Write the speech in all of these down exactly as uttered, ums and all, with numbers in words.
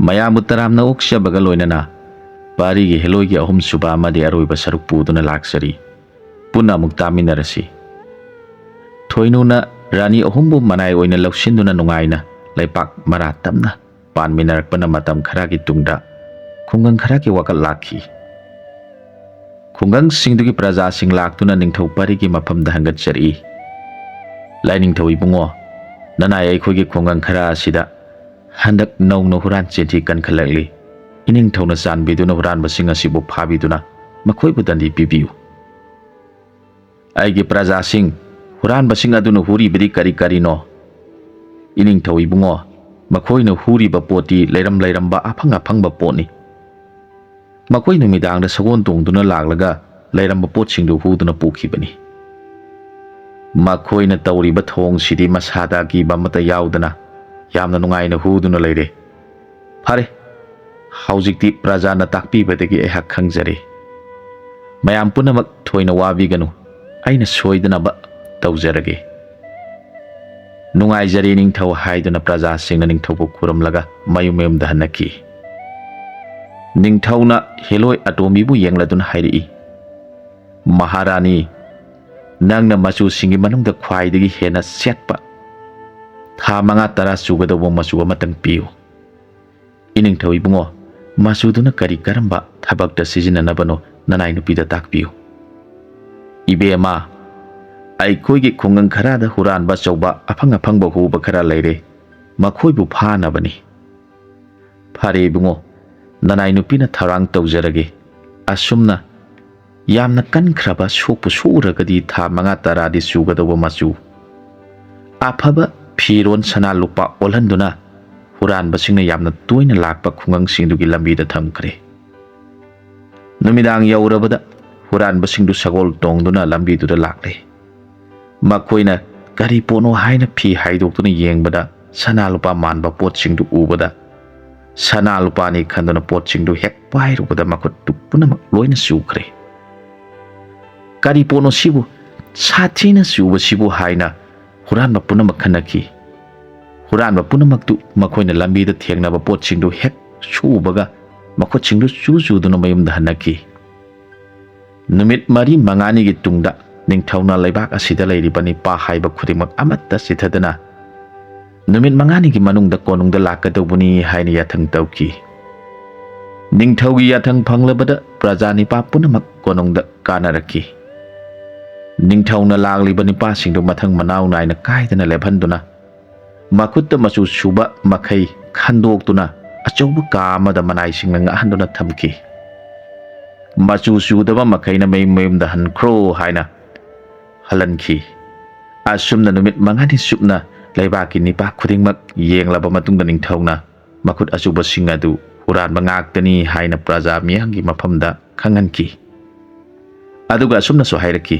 ꯃꯌꯥꯝꯕꯨ ꯇꯔꯥꯝꯅ ꯑꯣꯛꯆꯕꯒ ꯂꯣꯏꯅꯅ ꯄꯥꯔꯤꯒꯤ ꯍꯦꯂꯣꯏꯒꯤ ꯑꯍꯨꯝꯁꯨꯕ ꯑꯃꯗꯤ ꯑꯔꯣꯏꯕ ꯁꯔꯨꯛ ꯄꯨꯗꯨꯅ ꯂꯥꯛꯆꯔꯤ꯫ ꯄꯨꯟꯅ ꯑꯃꯨꯛ ꯇꯥꯃꯤꯟꯅꯔꯁꯤ꯫ ꯊꯣꯏꯅꯨꯅ ꯔꯥꯅꯤ ꯑꯍꯨꯝꯕꯨ ꯃꯅꯥꯏ ꯑꯣꯏꯅ ꯂꯧꯁꯤꯟꯗꯨꯅ ꯅꯨꯡꯉꯥꯏꯅ ꯂꯩꯄꯥꯛ ꯃꯔꯥ ꯇꯞꯅ ꯄꯥꯟꯃꯤꯟꯅꯔꯛꯄꯅ ꯃꯇꯝ ꯈꯔꯒꯤ ꯇꯨꯡꯗ ꯈꯨꯡꯒꯪ ꯈꯔꯒꯤ ꯋꯥꯀꯠ ꯂꯥꯛꯈꯤ꯫ ꯈꯨꯡꯒꯪꯁꯤꯡꯗꯨꯒꯤ ꯄ꯭ꯔꯖꯥꯁꯤꯡ ꯂꯥꯛꯇꯨꯅ ꯅꯤꯡꯊꯧ ꯄꯥꯔꯤꯒꯤ ꯃꯐꯝꯗ ꯍꯪꯒꯠꯆꯔꯛꯏ꯫ "ꯂꯥꯏꯅꯤꯡꯊꯧ ꯏꯕꯨꯡꯉꯣ, ꯅꯅꯥꯏ ꯑꯩꯈꯣꯏꯒꯤ ꯈꯨꯡꯒꯪ ꯈꯔ ꯑꯁꯤꯗ ꯍꯟꯗꯛ ꯅꯧꯅ ꯍꯨꯔꯥꯟ ꯆꯤꯟꯊꯤ ꯀꯟꯈꯠꯂꯛꯂꯤ꯫ ꯏꯅꯤꯡꯊꯧꯅ ꯆꯥꯟꯕꯤꯗꯨꯅ ꯍꯨꯔꯥꯟꯕꯁꯤꯡ ꯑꯁꯤꯕꯨ ꯐꯥꯕꯤꯗꯨꯅ ꯃꯈꯣꯏꯕꯨ ꯗꯟꯗꯤ ꯄꯤꯕꯤꯌꯨ꯫" "ꯑꯩꯒꯤ ꯄ꯭ꯔꯖꯥꯁꯤꯡ, ꯍꯨꯔꯥꯟꯕꯁꯤꯡ ꯑꯗꯨꯅ ꯍꯨꯔꯤꯕꯗꯤ ꯀꯔꯤ ꯀꯔꯤꯅꯣ?" "ꯏꯅꯤꯡꯊꯧ ꯏꯕꯨꯡꯉꯣ, ꯃꯈꯣꯏꯅ ꯍꯨꯔꯤꯕ ꯄꯣꯠꯇꯤ ꯂꯩꯔꯝ ꯂꯩꯔꯝꯕ ꯑꯐꯪ ꯑꯐꯪꯕ ꯄꯣꯠꯅꯤ꯫ ꯃꯈꯣꯏ ꯅꯨꯃꯤꯗꯥꯡꯗ ꯁꯒꯣꯜ ꯇꯣꯡꯗꯨꯅ ꯂꯥꯛꯂꯒ ꯂꯩꯔꯝꯕ ꯄꯣꯠꯁꯤꯡꯗꯨ ꯍꯨꯗꯨꯅ ꯄꯨꯈꯤꯕꯅꯤ꯫ ꯃꯈꯣꯏꯅ ꯇꯧꯔꯤꯕ ꯊꯧꯑꯣꯡꯁꯤꯗꯤ ꯃꯁꯥꯗ ꯑꯀꯤꯕ ꯑꯃꯠꯇ ꯌꯥꯎꯗꯅ ꯌꯥꯝꯅ ꯅꯨꯡꯉꯥꯏꯅ ꯍꯨꯗꯨꯅ ꯂꯩꯔꯦ꯫ ꯐꯔꯦ, ꯍꯧꯖꯤꯛꯇꯤ ꯄ꯭ꯔꯖꯥꯅ ꯇꯥꯛꯄꯤꯕꯗꯒꯤ ꯑꯩꯍꯥꯛ ꯈꯪꯖꯔꯦ꯫ ꯃꯌꯥꯝ ꯄꯨꯝꯅꯃꯛ ꯊꯣꯏꯅ ꯋꯥꯕꯤꯒꯅꯨ, ꯑꯩꯅ ꯁꯣꯏꯗꯅꯕ ꯇꯧꯖꯔꯒꯦ꯫ ꯅꯨꯡꯉꯥꯏꯖꯔꯦ ꯅꯤꯡꯊꯧ" ꯍꯥꯏꯗꯨꯅ ꯄ꯭ꯔꯖꯥꯁꯤꯡꯅ ꯅꯤꯡꯊꯧꯕꯨ ꯈꯨꯔꯨꯝꯂꯒ ꯃꯌꯨꯝ ꯃꯌꯨꯝꯗ ꯍꯟꯅꯈꯤ꯫ ꯅꯤꯡꯊꯧꯅ ꯍꯦꯂꯣꯏ ꯑꯇꯣꯝꯕꯤꯕꯨ ꯌꯦꯡꯂꯗꯨꯅ ꯍꯥꯏꯔꯛꯏ, "ꯃꯍꯥꯔꯥꯅꯤ, ꯅꯪꯅ ꯃꯆꯨꯁꯤꯡꯒꯤ ꯃꯅꯨꯡꯗ ꯈ꯭ꯋꯥꯏꯗꯒꯤ ꯍꯦꯟꯅ ꯁꯦꯠꯄ, ꯊꯥ ꯃꯉꯥ ꯇꯔꯥ ꯆꯨꯒꯗꯧꯕ ꯃꯆꯨ ꯑꯃꯇꯪ ꯄꯤꯌꯨ꯫" "ꯏꯅꯤꯡꯊꯧ ꯏꯕꯨꯡꯉꯣ, ꯃꯆꯨꯗꯨꯅ ꯀꯔꯤ ꯀꯔꯝꯕ ꯊꯕꯛꯇ ꯁꯤꯖꯤꯟꯅꯅꯕꯅꯣ ꯅꯅꯥꯏ ꯅꯨꯄꯤꯗ ꯇꯥꯛꯄꯤꯌꯨ꯫" "ꯏꯕꯦꯝꯃ, ꯑꯩꯈꯣꯏꯒꯤ ꯈꯨꯡꯒꯪ ꯈꯔꯗ ꯍꯨꯔꯥꯟꯕ ꯑꯆꯧꯕ ꯑꯐꯪ ꯑꯐꯪꯕ ꯍꯨꯕ ꯈꯔ ꯂꯩꯔꯦ, ꯃꯈꯣꯏꯕꯨ ꯐꯥꯅꯕꯅꯤ꯫" "ꯐꯔꯦ ꯏꯕꯨꯡꯉꯣ, ꯅꯅꯥꯏ ꯅꯨꯄꯤꯅ ꯊꯧꯔꯥꯡ ꯇꯧꯖꯔꯒꯦ꯫ ꯑꯁꯨꯝꯅ ꯌꯥꯝꯅ ꯀꯟꯈ꯭ꯔꯕ ꯁꯣꯛꯄꯨ ꯁꯣꯛꯎꯔꯒꯗꯤ ꯊꯥ ꯃꯉꯥ ꯇꯔꯥꯗꯤ ꯆꯨꯒꯗꯧꯕ ꯃꯆꯨ ꯑꯐꯕ ꯐꯤꯔꯣꯟ ꯁꯅꯥ ꯂꯨꯄꯥ ꯑꯣꯜꯍꯟꯗꯨꯅ ꯍꯨꯔꯥꯟꯕꯁꯤꯡꯅ ꯌꯥꯝꯅ ꯇꯣꯏꯅ ꯂꯥꯛꯄ ꯈꯨꯡꯒꯪꯁꯤꯡꯗꯨꯒꯤ ꯂꯝꯕꯤꯗ ꯊꯝꯈ꯭ꯔꯦ꯫" ꯅꯨꯃꯤꯗꯥꯡ ꯌꯧꯔꯕꯗ ꯍꯨꯔꯥꯟꯕꯁꯤꯡꯗꯨ ꯁꯒꯣꯜ ꯇꯣꯡꯗꯨꯅ ꯂꯝꯕꯤꯗꯨꯗ ꯂꯥꯛꯂꯦ꯫ ꯃꯈꯣꯏꯅ ꯀꯔꯤ ꯄꯣꯠꯅꯣ ꯍꯥꯏꯅ ꯐꯤ ꯍꯥꯏꯗꯣꯛꯇꯨꯅ ꯌꯦꯡꯕꯗ ꯁꯅꯥ ꯂꯨꯄꯥ ꯃꯥꯟꯕ ꯄꯣꯠꯁꯤꯡꯗꯨ ꯎꯕꯗ ꯁꯅꯥ ꯂꯨꯄꯥꯅꯤ ꯈꯟꯗꯨꯅ ꯄꯣꯠꯁꯤꯡꯗꯨ ꯍꯦꯛ ꯄꯥꯏꯔꯨꯕꯗ ꯃꯈꯨꯠꯇꯨ ꯄꯨꯝꯅꯃꯛ ꯂꯣꯏꯅ ꯆꯨꯈ꯭ꯔꯦ꯫ "ꯀꯔꯤ ꯄꯣꯠꯅꯣ ꯁꯤꯕꯨ ꯁꯥꯊꯤꯅ ꯆꯨꯕꯁꯤꯕꯨ?" ꯍꯥꯏꯅ ꯍꯨꯔꯥꯟꯕ ꯄꯨꯝꯅꯃꯛ ꯈꯟꯅꯈꯤ꯫ ꯍꯨꯔꯥꯟꯕ ꯄꯨꯝꯅꯃꯛꯇꯨ ꯃꯈꯣꯏꯅ ꯂꯝꯕꯤꯗ ꯊꯦꯡꯅꯕ ꯄꯣꯠꯁꯤꯡꯗꯨ ꯍꯦꯛ ꯁꯨꯕꯒ ꯃꯈꯨꯠꯁꯤꯡꯗꯨ ꯆꯨ ꯆꯨꯗꯨꯅ ꯃꯌꯨꯝꯗ ꯍꯟꯅꯈꯤ꯫ ꯅꯨꯃꯤꯠ ꯃꯔꯤ ꯃꯉꯥꯅꯤꯒꯤ ꯇꯨꯡꯗ ꯅꯤꯡꯊꯧꯅ ꯂꯩꯕꯥꯛ ꯑꯁꯤꯗ ꯂꯩꯔꯤꯕ ꯅꯤꯄꯥ ꯍꯥꯏꯕ ꯈꯨꯗꯤꯡꯃꯛ ꯑꯃꯠꯇ ꯆꯤꯊꯗꯅ ꯅꯨꯃꯤꯠ ꯃꯉꯥꯅꯤꯒꯤ ꯃꯅꯨꯡꯗ ꯀꯣꯅꯨꯡꯗ ꯂꯥꯛꯀꯗꯧꯕꯅꯤ ꯍꯥꯏꯅ ꯌꯥꯊꯪ ꯇꯧꯈꯤ꯫ ꯅꯤꯡꯊꯧꯒꯤ ꯌꯥꯊꯪ ꯐꯪꯂꯕꯗ ꯄ꯭ꯔꯖꯥ ꯅꯤꯄꯥ ꯄꯨꯝꯅꯃꯛ ꯀꯣꯅꯨꯡꯗ ꯀꯥꯅꯔꯛꯈꯤ꯫ ꯅꯤꯡꯊꯧꯅ ꯂꯥꯛꯂꯤꯕ ꯅꯤꯄꯥꯁꯤꯡꯗꯨ ꯃꯊꯪ ꯃꯅꯥꯎ ꯅꯥꯏꯅ ꯀꯥꯏꯗꯅ ꯂꯦꯞꯍꯟꯗꯨꯅ ꯃꯈꯨꯠꯇ ꯃꯆꯨ ꯁꯨꯕ ꯃꯈꯩ ꯈꯟꯗꯣꯛꯇꯨꯅ ꯑꯆꯧꯕ ꯀꯥ ꯑꯃꯗ ꯃꯅꯥꯏꯁꯤꯡꯅ ꯉꯥꯛꯍꯟꯗꯨꯅ ꯊꯝꯈꯤ꯫ ꯃꯆꯨ ꯁꯨꯗꯕ ꯃꯈꯩꯅ ꯃꯌꯨꯝ ꯃꯌꯨꯝꯗ ꯍꯟꯈ꯭ꯔꯣ ꯍꯥꯏꯅ ꯍꯜꯍꯟꯈꯤ꯫ ꯑꯁꯨꯝꯅ ꯅꯨꯃꯤꯠ ꯃꯉꯥꯅꯤ ꯆꯨꯞꯅ ꯂꯩꯕꯥꯛꯀꯤ ꯅꯤꯄꯥ ꯈꯨꯗꯤꯡꯃꯛ ꯌꯦꯡꯂꯕ ꯃꯇꯨꯡꯗ ꯅꯤꯡꯊꯧꯅ ꯃꯈꯨꯠ ꯑꯆꯨꯕꯁꯤꯡ ꯑꯗꯨ ꯍꯨꯔꯥꯟꯕ ꯉꯥꯛꯇꯅꯤ ꯍꯥꯏꯅ ꯄ꯭ꯔꯖꯥ ꯃꯤꯌꯥꯝꯒꯤ ꯃꯐꯝꯗ ꯈꯪꯍꯟꯈꯤ꯫ ꯑꯗꯨꯒ ꯑꯁꯨꯝꯅꯁꯨ ꯍꯥꯏꯔꯛꯈꯤ,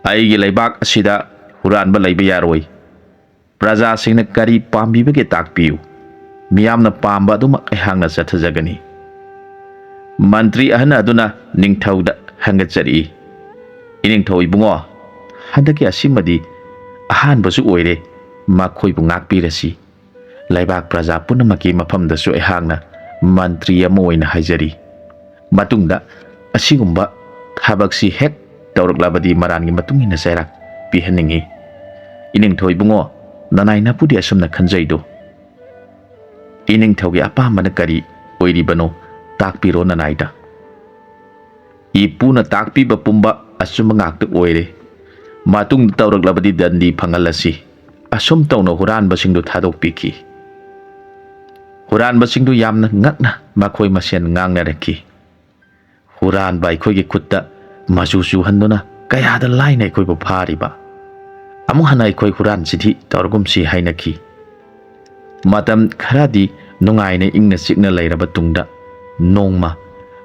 "ꯑꯩꯒꯤ ꯂꯩꯕꯥꯛ ꯑꯁꯤꯗ ꯍꯨꯔꯥꯟꯕ ꯂꯩꯕ ꯌꯥꯔꯣꯏ꯫ ꯄ꯭ꯔꯖꯥꯁꯤꯡꯅ ꯀꯔꯤ ꯄꯥꯝꯕꯤꯕꯒꯦ ꯇꯥꯛꯄꯤꯌꯨ꯫ ꯃꯤꯌꯥꯝꯅ ꯄꯥꯝꯕ ꯑꯗꯨꯃꯛ ꯑꯩꯍꯥꯛꯅ ꯆꯠꯊꯖꯒꯅꯤ꯫" ꯃꯟꯇ꯭ꯔꯤ ꯑꯍꯟ ꯑꯗꯨꯅ ꯅꯤꯡꯊꯧꯗ ꯍꯪꯒꯠꯆꯔꯛꯏ, "ꯏꯅꯤꯡꯊꯧ ꯏꯕꯨꯡꯉꯣ, ꯍꯟꯗꯛꯀꯤ ꯑꯁꯤꯃꯗꯤ ꯑꯍꯥꯟꯕꯁꯨ ꯑꯣꯏꯔꯦ, ꯃꯈꯣꯏꯕꯨ ꯉꯥꯛꯄꯤꯔꯁꯤ꯫ ꯂꯩꯕꯥꯛ ꯄ꯭ꯔꯖꯥ ꯄꯨꯝꯅꯃꯛꯀꯤ ꯃꯐꯝꯗꯁꯨ ꯑꯩꯍꯥꯛꯅ ꯃꯟꯇ꯭ꯔꯤ ꯑꯃ ꯑꯣꯏꯅ ꯍꯥꯏꯖꯔꯤ꯫ ꯃꯇꯨꯡꯗ ꯑꯁꯤꯒꯨꯝꯕ ꯊꯕꯛꯁꯤ ꯍꯦꯛ ꯇꯧꯔꯛꯂꯕꯗꯤ ꯃꯔꯥꯟꯒꯤ ꯃꯇꯨꯡ ꯏꯟꯅ ꯆꯩꯔꯥꯛ ꯄꯤꯍꯟꯅꯤꯡꯏ꯫ ꯏꯅꯤꯡꯊꯧ ꯏꯕꯨꯡꯉꯣ, ꯅꯅꯥꯏ ꯅꯄꯨꯗꯤ ꯑꯁꯨꯝꯅ ꯈꯟꯖꯩꯗꯣ꯫ ꯏꯅꯤꯡꯊꯧꯒꯤ ꯑꯄꯥꯝꯕꯅ ꯀꯔꯤ ꯑꯣꯏꯔꯤꯕꯅꯣ ꯇꯥꯛꯄꯤꯔꯣ ꯅꯅꯥꯏꯗ꯫" "ꯏꯄꯨꯅ ꯇꯥꯛꯄꯤꯕ ꯄꯨꯝꯕ ꯑꯆꯨꯝꯕ ꯉꯥꯛꯇ ꯑꯣꯏꯔꯦ꯫ ꯃꯇꯨꯡꯗ ꯇꯧꯔꯛꯂꯕꯗꯤ ꯗꯟꯗꯤ ꯐꯪꯍꯜꯂꯁꯤ꯫" ꯑꯁꯨꯝ ꯇꯧꯅ ꯍꯨꯔꯥꯟꯕꯁꯤꯡꯗꯨ ꯊꯥꯗꯣꯛꯄꯤꯈꯤ꯫ ꯍꯨꯔꯥꯟꯕꯁꯤꯡꯗꯨ ꯌꯥꯝꯅ ꯉꯛꯅ ꯃꯈꯣꯏ ꯃꯁꯦꯟ ꯉꯥꯡꯅꯔꯛꯈꯤ꯫ "ꯍꯨꯔꯥꯟꯕ ꯑꯩꯈꯣꯏꯒꯤ ꯈꯨꯠꯇ ꯃꯆꯨ ꯆꯨꯍꯟꯗꯨꯅ ꯀꯌꯥꯗ ꯂꯥꯏꯅ ꯑꯩꯈꯣꯏꯕꯨ ꯐꯥꯔꯤꯕ! ꯑꯃꯨꯛ ꯍꯟꯅ ꯑꯩꯈꯣꯏ ꯍꯨꯔꯥꯟꯁꯤꯗꯤ ꯇꯧꯔꯒꯨꯝꯁꯤ" ꯍꯥꯏꯅꯈꯤ꯫ ꯃꯇꯝ ꯈꯔꯗꯤ ꯅꯨꯡꯉꯥꯏꯅ ꯏꯪꯅ ꯆꯤꯛꯅ ꯂꯩꯔꯕ ꯇꯨꯡꯗ ꯅꯣꯡꯃ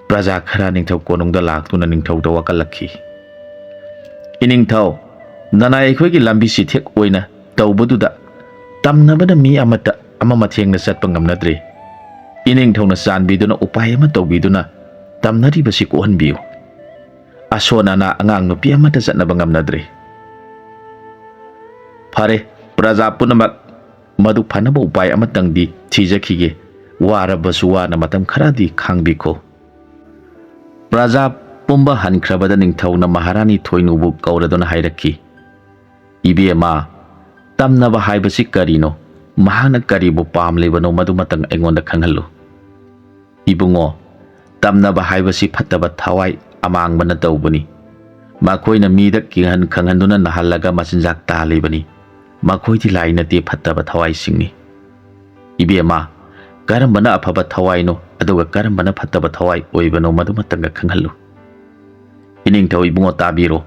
ꯄ꯭ꯔꯖꯥ ꯈꯔ ꯅꯤꯡꯊꯧ ꯀꯣꯅꯨꯡꯗ ꯂꯥꯛꯇꯨꯅ ꯅꯤꯡꯊꯧꯗ ꯋꯥꯀꯠꯂꯛꯈꯤ꯫ "ꯏꯅꯤꯡꯊꯧ, ꯅꯅꯥꯏ ꯑꯩꯈꯣꯏꯒꯤ ꯂꯝꯕꯤ ꯆꯤꯊꯦꯛ ꯑꯣꯏꯅ ꯇꯧꯕꯗꯨꯗ ꯇꯝꯅꯕꯅ ꯃꯤ ꯑꯃꯠꯇ ꯑꯃ ꯃꯊꯦꯡꯅ ꯆꯠꯄ ꯉꯝꯅꯗ꯭ꯔꯦ꯫ ꯏꯅꯤꯡꯊꯧꯅ ꯆꯥꯟꯕꯤꯗꯨꯅ ꯎꯄꯥꯏ ꯑꯃ ꯇꯧꯕꯤꯗꯨꯅ ꯇꯝꯅꯔꯤꯕꯁꯤ ꯀꯣꯛꯍꯟꯕꯤꯌꯨ꯫ ꯑꯁꯣꯟ ꯑꯅꯥ ꯑꯉꯥꯡ ꯅꯨꯄꯤ ꯑꯃꯠꯇ ꯆꯠꯅꯕ ꯉꯝꯅꯗ꯭ꯔꯦ꯫" "ꯐꯔꯦ, ꯄ꯭ꯔꯖꯥ ꯄꯨꯝꯅꯃꯛ ꯃꯗꯨ ꯐꯅꯕ ꯎꯄꯥꯏ ꯑꯃꯇꯪꯗꯤ ꯊꯤꯖꯈꯤꯒꯦ꯫ ꯋꯥꯔꯕꯁꯨ ꯋꯥꯅ ꯃꯇꯝ ꯈꯔꯗꯤ ꯈꯥꯡꯕꯤꯈꯣ꯫ ꯄ꯭ꯔꯖꯥ ꯄꯨꯝꯕ ꯍꯟꯈ꯭ꯔꯕꯗ ꯅꯤꯡꯊꯧꯅ ꯃꯍꯥꯔꯥꯅꯤ ꯊꯣꯏꯅꯨꯕꯨ ꯀꯧꯔꯗꯨꯅ ꯍꯥꯏꯔꯛꯈꯤ, "ꯏꯕꯦꯝꯃ, ꯇꯝꯅꯕ ꯍꯥꯏꯕꯁꯤ ꯀꯔꯤꯅꯣ? ꯃꯍꯥꯛꯅ ꯀꯔꯤꯕꯨ ꯄꯥꯝꯂꯤꯕꯅꯣ, ꯃꯗꯨꯃꯇꯪ ꯑꯩꯉꯣꯟꯗ ꯈꯪꯍꯜꯂꯨ꯫" "ꯏꯕꯨꯡꯉꯣ, ꯇꯝꯅꯕ ꯍꯥꯏꯕꯁꯤ ꯐꯠꯇꯕ ꯊꯋꯥꯏ ꯑꯃꯥꯡꯕꯅ ꯇꯧꯕꯅꯤ꯫ ꯃꯈꯣꯏꯅ ꯃꯤꯗ ꯀꯤꯍꯟ ꯈꯪꯍꯟꯗꯨꯅ ꯅꯥꯍꯜꯂꯒ ꯃꯆꯤꯟꯖꯥꯛ ꯇꯥꯜꯂꯤꯕꯅꯤ꯫ ꯃꯈꯣꯏꯗꯤ ꯂꯥꯏ ꯅꯠꯇꯦ, ꯐꯠꯇꯕ ꯊꯋꯥꯏꯁꯤꯡꯅꯤ꯫" "ꯏꯕꯦꯝꯃ, ꯀꯔꯝꯕꯅ ꯑꯐꯕ ꯊꯋꯥꯏꯅꯣ, ꯑꯗꯨꯒ ꯀꯔꯝꯕꯅ ꯐꯠꯇꯕ ꯊꯋꯥꯏ ꯑꯣꯏꯕꯅꯣ, ꯃꯗꯨꯃꯇꯪꯒ ꯈꯪꯍꯜꯂꯨ꯫" "ꯏꯅꯤꯡꯊꯧ ꯏꯕꯨꯡꯉꯣ, ꯇꯥꯕꯤꯔꯣ꯫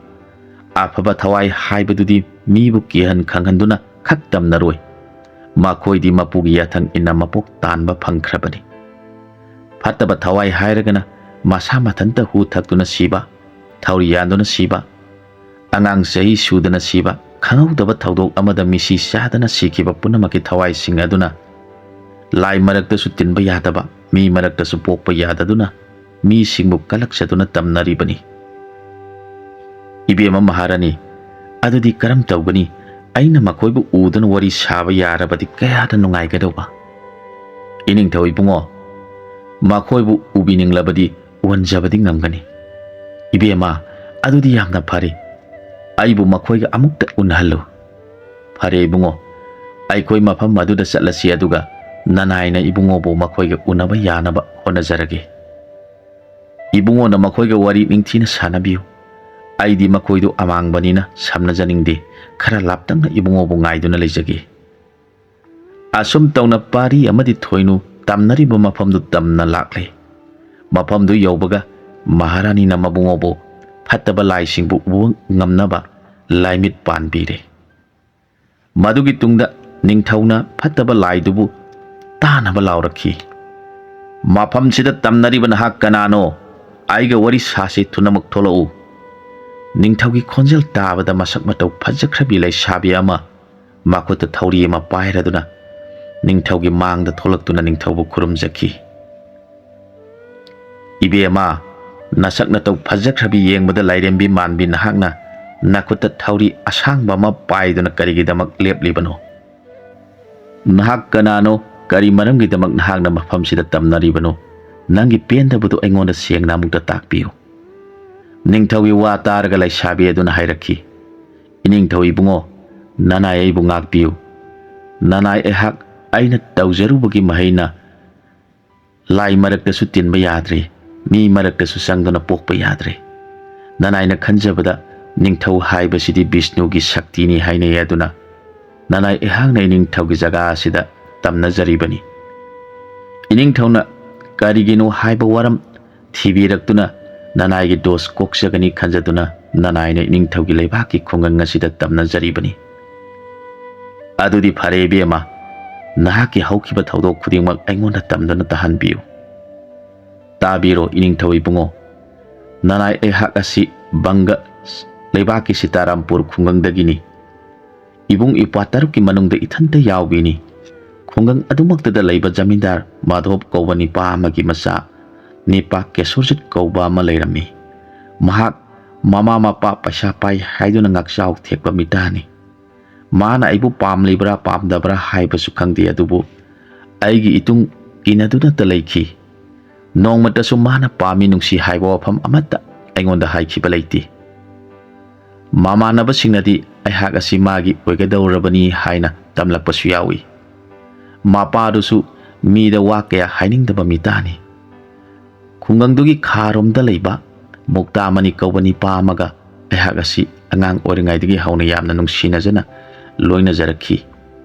ꯑꯐꯕ ꯊꯋꯥꯏ ꯍꯥꯏꯕꯗꯨꯗꯤ ꯃꯤꯕꯨ ꯀꯤꯍꯟ ꯈꯪꯍꯟꯗꯨꯅ ꯈꯛ ꯇꯝꯅꯔꯣꯏ꯫ ꯃꯈꯣꯏꯗꯤ ꯃꯄꯨꯒꯤ ꯌꯥꯊꯪ ꯏꯟꯅ ꯃꯄꯣꯛ ꯇꯥꯟꯕ ꯐꯪꯈ꯭ꯔꯕꯅꯤ꯫ ꯐꯠꯇꯕ ꯊꯋꯥꯏ ꯍꯥꯏꯔꯒꯅ ꯃꯁꯥ ꯃꯊꯟꯇ ꯍꯨ ꯊꯛꯇꯨꯅ ꯁꯤꯕ, ꯊꯧꯔꯤ ꯌꯥꯟꯗꯨꯅ ꯁꯤꯕ, ꯑꯉꯥꯡ ꯆꯍꯤ ꯁꯨꯗꯅ ꯁꯤꯕ, ꯈꯪꯍꯧꯗꯕ ꯊꯧꯗꯣꯛ ꯑꯃꯗ ꯃꯤꯁꯤ ꯆꯥꯗꯅ ꯁꯤꯈꯤꯕ ꯄꯨꯝꯅꯃꯛꯀꯤ ꯊꯋꯥꯏꯁꯤꯡ ꯑꯗꯨꯅ ꯂꯥꯏ ꯃꯔꯛꯇꯁꯨ ꯇꯤꯟꯕ ꯌꯥꯗꯕ, ꯃꯤ ꯃꯔꯛꯇꯁꯨ ꯄꯣꯛꯄ ꯌꯥꯗꯗꯨꯅ ꯃꯤꯁꯤꯡꯕꯨ ꯀꯂꯛꯆꯗꯨꯅ ꯇꯝꯅꯔꯤꯕꯅꯤ꯫" "ꯏꯕꯦꯝꯃ ꯃꯍꯥꯔꯥꯅꯤ, ꯑꯗꯨꯗꯤ ꯀꯔꯝ ꯇꯧꯒꯅꯤ? ꯑꯩꯅ ꯃꯈꯣꯏꯕꯨ ꯎꯗꯨꯅ ꯋꯥꯔꯤ ꯁꯥꯕ ꯌꯥꯔꯕꯗꯤ ꯀꯌꯥꯗ ꯅꯨꯡꯉꯥꯏꯒꯗꯧꯕ!" "ꯏꯅꯤꯡꯊꯧ ꯏꯕꯨꯡꯉꯣ, ꯃꯈꯣꯏꯕꯨ ꯎꯕꯤꯅꯤꯡꯂꯕꯗꯤ ꯎꯍꯟꯖꯕꯗꯤ ꯉꯝꯒꯅꯤ꯫" "ꯏꯕꯦꯝꯃ, ꯑꯗꯨꯗꯤ ꯌꯥꯝꯅ ꯐꯔꯦ꯫ ꯑꯩꯕꯨ ꯃꯈꯣꯏꯒ ꯑꯃꯨꯛꯇ ꯎꯅꯍꯜꯂꯨ꯫" "ꯐꯔꯦ ꯏꯕꯨꯡꯉꯣ, ꯑꯩꯈꯣꯏ ꯃꯐꯝ ꯑꯗꯨꯗ ꯆꯠꯂꯁꯤ, ꯑꯗꯨꯒ ꯅꯅꯥꯏꯅ ꯏꯕꯨꯡꯉꯣꯕꯨ ꯃꯈꯣꯏꯒ ꯎꯅꯕ ꯌꯥꯅꯕ ꯍꯣꯠꯅꯖꯔꯒꯦ꯫ ꯏꯕꯨꯡꯉꯣꯅ ꯃꯈꯣꯏꯒ ꯋꯥꯔꯤ ꯅꯤꯡꯊꯤꯅ ꯁꯥꯟꯅꯕꯤꯌꯨ꯫ ꯑꯩꯗꯤ ꯃꯈꯣꯏꯗꯨ ꯑꯃꯥꯡꯕꯅꯤꯅ ꯁꯝꯅꯖꯅꯤꯡꯗꯦ꯫ ꯈꯔ ꯂꯥꯞꯇꯛꯅ ꯏꯕꯨꯡꯉꯣꯕꯨ ꯉꯥꯏꯗꯨꯅ ꯂꯩꯖꯒꯦ꯫" ꯑꯁꯨꯝ ꯇꯧꯅ ꯄꯥꯔꯤ ꯑꯃꯗꯤ ꯊꯣꯏꯅꯨ ꯇꯝꯅꯔꯤꯕ ꯃꯐꯝꯗꯨ ꯇꯝꯅ ꯂꯥꯛꯂꯦ꯫ ꯃꯐꯝꯗꯨ ꯌꯧꯕꯒ ꯃꯍꯥꯔꯥꯅꯤꯅ ꯃꯕꯨꯡꯉꯣꯕꯨ ꯐꯠꯇꯕ ꯂꯥꯏꯁꯤꯡꯕꯨ ꯎꯕ ꯉꯝꯅꯕ ꯂꯥꯏꯃꯤꯠ ꯄꯥꯟꯕꯤꯔꯦ꯫ ꯃꯗꯨꯒꯤ ꯇꯨꯡꯗ ꯅꯤꯡꯊꯧꯅ ꯐꯠꯇꯕ ꯂꯥꯏꯗꯨꯕꯨ ꯇꯥꯅꯕ ꯂꯥꯎꯔꯛꯈꯤ, "ꯃꯐꯝꯁꯤꯗ ꯇꯝꯅꯔꯤꯕ ꯅꯍꯥꯛ ꯀꯅꯥꯅꯣ? ꯑꯩꯒ ꯋꯥꯔꯤ ꯁꯥꯁꯤ, ꯊꯨꯅꯃꯛ ꯊꯣꯛꯂꯛꯎ꯫" ꯅꯤꯡꯊꯧꯒꯤ ꯈꯣꯟꯖꯦꯜ ꯇꯥꯕꯗ ꯃꯁꯛ ꯃꯇꯧ ꯐꯖꯈ꯭ꯔꯕꯤ ꯂꯩꯁꯥꯕꯤ ꯑꯃ ꯃꯈꯨꯠꯇ ꯊꯧꯔꯤ ꯑꯃ ꯄꯥꯏꯔꯗꯨꯅ ꯅꯤꯡꯊꯧꯒꯤ ꯃꯥꯡꯗ ꯊꯣꯛꯂꯛꯇꯨꯅ ꯅꯤꯡꯊꯧꯕꯨ ꯈꯨꯔꯨꯝꯖꯈꯤ꯫ "ꯏꯕꯦꯝꯃ, ꯅꯁꯛ ꯅꯇꯧ ꯐꯖꯈ꯭ꯔꯕꯤ, ꯌꯦꯡꯕꯗ ꯂꯥꯏꯔꯦꯝꯕꯤ ꯃꯥꯟꯕꯤ ꯅꯍꯥꯛꯅ ꯅꯈꯨꯠꯇ ꯊꯧꯔꯤ ꯑꯁꯥꯡꯕ ꯑꯃ ꯄꯥꯏꯗꯨꯅ ꯀꯔꯤꯒꯤꯗꯃꯛ ꯂꯦꯞꯂꯤꯕꯅꯣ?" "ꯅꯍꯥꯛ ꯀꯅꯥꯅꯣ? ꯀꯔꯤ ꯃꯔꯝꯒꯤꯗꯃꯛ ꯅꯍꯥꯛꯅ ꯃꯐꯝꯁꯤꯗ ꯇꯝꯅꯔꯤꯕꯅꯣ? ꯅꯪꯒꯤ ꯄꯦꯟꯗꯕꯗꯨ ꯑꯩꯉꯣꯟꯗ ꯁꯦꯡꯅ ꯑꯃꯨꯛꯇ ꯇꯥꯛꯄꯤꯌꯨ꯫" ꯅꯤꯡꯊꯧꯒꯤ ꯋꯥ ꯇꯥꯔꯒ ꯂꯩꯁꯥꯕꯤ ꯑꯗꯨꯅ ꯍꯥꯏꯔꯛꯈꯤ, "ꯏꯅꯤꯡꯊꯧ ꯏꯕꯨꯡꯉꯣ, ꯅꯅꯥꯏ ꯑꯩꯕꯨ ꯉꯥꯛꯄꯤꯌꯨ꯫ ꯅꯅꯥꯏ ꯑꯩꯍꯥꯛ ꯑꯩꯅ ꯇꯧꯖꯔꯨꯕꯒꯤ ꯃꯍꯩꯅ ꯂꯥꯏ ꯃꯔꯛꯇꯁꯨ ꯇꯤꯟꯕ ꯌꯥꯗ꯭ꯔꯦ, ꯃꯤ ꯃꯔꯛꯇꯁꯨ ꯆꯪꯗꯨꯅ ꯄꯣꯛꯄ ꯌꯥꯗ꯭ꯔꯦ꯫ ꯅꯅꯥꯏꯅ ꯈꯟꯖꯕꯗ ꯅꯤꯡꯊꯧ ꯍꯥꯏꯕꯁꯤꯗꯤ ꯕꯤꯁꯅꯨꯒꯤ ꯁꯛꯇꯤꯅꯤ ꯍꯥꯏꯅꯩ꯫ ꯑꯗꯨꯅ ꯅꯅꯥꯏ ꯑꯩꯍꯥꯛꯅ ꯏꯅꯤꯡꯊꯧꯒꯤ ꯖꯒꯥ ꯑꯁꯤꯗ ꯇꯝꯅꯖꯔꯤꯕꯅꯤ꯫ ꯏꯅꯤꯡꯊꯧꯅ ꯀꯔꯤꯒꯤꯅꯣ ꯍꯥꯏꯕ ꯋꯥꯔꯝ ꯊꯤꯕꯤꯔꯛꯇꯨꯅ ꯅꯅꯥꯏꯒꯤ ꯗꯣꯁ ꯀꯣꯛꯆꯒꯅꯤ ꯈꯟꯖꯗꯨꯅ ꯅꯅꯥꯏꯅ ꯏꯅꯤꯡꯊꯧꯒꯤ ꯂꯩꯕꯥꯛꯀꯤ ꯈꯨꯡꯒꯪ ꯑꯁꯤꯗ ꯇꯝꯅꯖꯔꯤꯕꯅꯤ꯫" "ꯑꯗꯨꯗꯤ ꯐꯔꯦ ꯏꯕꯦꯝꯃ, ꯅꯍꯥꯛꯀꯤ ꯍꯧꯈꯤꯕ ꯊꯧꯗꯣꯛ ꯈꯨꯗꯤꯡꯃꯛ ꯑꯩꯉꯣꯟꯗ ꯇꯝꯗꯨꯅ ꯇꯥꯍꯟꯕꯤꯌꯨ꯫" "ꯇꯥꯕꯤꯔꯣ ꯏꯅꯤꯡꯊꯧ ꯏꯕꯨꯡꯉꯣ, ꯅꯅꯥꯏ ꯑꯩꯍꯥꯛ ꯑꯁꯤ ꯕꯪꯒ ꯂꯩꯕꯥꯛꯀꯤ ꯁꯤꯇꯥꯔꯥꯝꯄꯨꯔ ꯈꯨꯡꯒꯪꯗꯒꯤꯅꯤ꯫ ꯏꯕꯨꯡ ꯏꯄ꯭ꯋꯥ ꯇꯔꯨꯛꯀꯤ ꯃꯅꯨꯡꯗ ꯏꯊꯟꯇ ꯌꯥꯎꯕꯤꯅꯤ꯫ ꯈꯨꯡꯒꯪ ꯑꯗꯨꯃꯛꯇꯗ ꯂꯩꯕ ꯖꯃꯤꯟꯗꯥꯔ ꯃꯥꯙꯣꯞ ꯀꯧꯕ ꯅꯤꯄꯥ ꯑꯃꯒꯤ ꯃꯆꯥ ꯅꯤꯄꯥ ꯀꯦꯁꯣꯔꯖꯤꯠ ꯀꯧꯕ ꯑꯃ ꯂꯩꯔꯝꯃꯤ꯫ ꯃꯍꯥꯛ ꯃꯃꯥ ꯃꯄꯥ ꯄꯩꯁꯥ ꯄꯥꯏ ꯍꯥꯏꯗꯨꯅ ꯉꯥꯛꯆꯥꯎ ꯊꯦꯛꯄ ꯃꯤꯇꯥꯅꯤ꯫ ꯃꯥꯅ ꯑꯩꯕꯨ ꯄꯥꯝꯂꯤꯕ꯭ꯔꯥ ꯄꯥꯝꯗꯕ꯭ꯔꯥ ꯍꯥꯏꯕꯁꯨ ꯈꯪꯗꯦ, ꯑꯗꯨꯕꯨ ꯑꯩꯒꯤ ꯏꯇꯨꯡ ꯏꯟꯅꯗꯨꯅꯇ ꯂꯩꯈꯤ꯫ ꯅꯣꯡꯃꯇꯁꯨ ꯃꯥꯅ ꯄꯥꯝꯃꯤ ꯅꯨꯡꯁꯤ ꯍꯥꯏꯕ ꯋꯥꯐꯝ ꯑꯃꯠꯇ ꯑꯩꯉꯣꯟꯗ ꯍꯥꯏꯈꯤꯕ ꯂꯩꯇꯦ꯫ ꯃꯃꯥꯟꯅꯕꯁꯤꯡꯅꯗꯤ ꯑꯩꯍꯥꯛ ꯑꯁꯤ ꯃꯥꯒꯤ ꯑꯣꯏꯒꯗꯧꯔꯕꯅꯤ ꯍꯥꯏꯅ ꯇꯝꯂꯛꯄꯁꯨ ꯌꯥꯎꯏ꯫ ꯃꯄꯥꯗꯨꯁꯨ ꯃꯤꯗ ꯋꯥ ꯀꯌꯥ ꯍꯥꯏꯅꯤꯡꯗꯕ ꯃꯤꯇꯥꯅꯤ꯫ ꯈꯨꯡꯒꯪꯗꯨꯒꯤ ꯈꯥꯔꯣꯝꯗ ꯂꯩꯕ ꯃꯨꯛꯇꯥꯃꯅꯤ ꯀꯧꯕ ꯅꯤꯄꯥ ꯑꯃꯒ ꯑꯩꯍꯥꯛ ꯑꯁꯤ ꯑꯉꯥꯡ ꯑꯣꯏꯔꯤꯉꯩꯗꯒꯤ ꯍꯧꯅ ꯌꯥꯝꯅ ꯅꯨꯡꯁꯤꯅꯖꯅ ꯂꯣꯏꯅꯖꯔꯛꯈꯤ꯫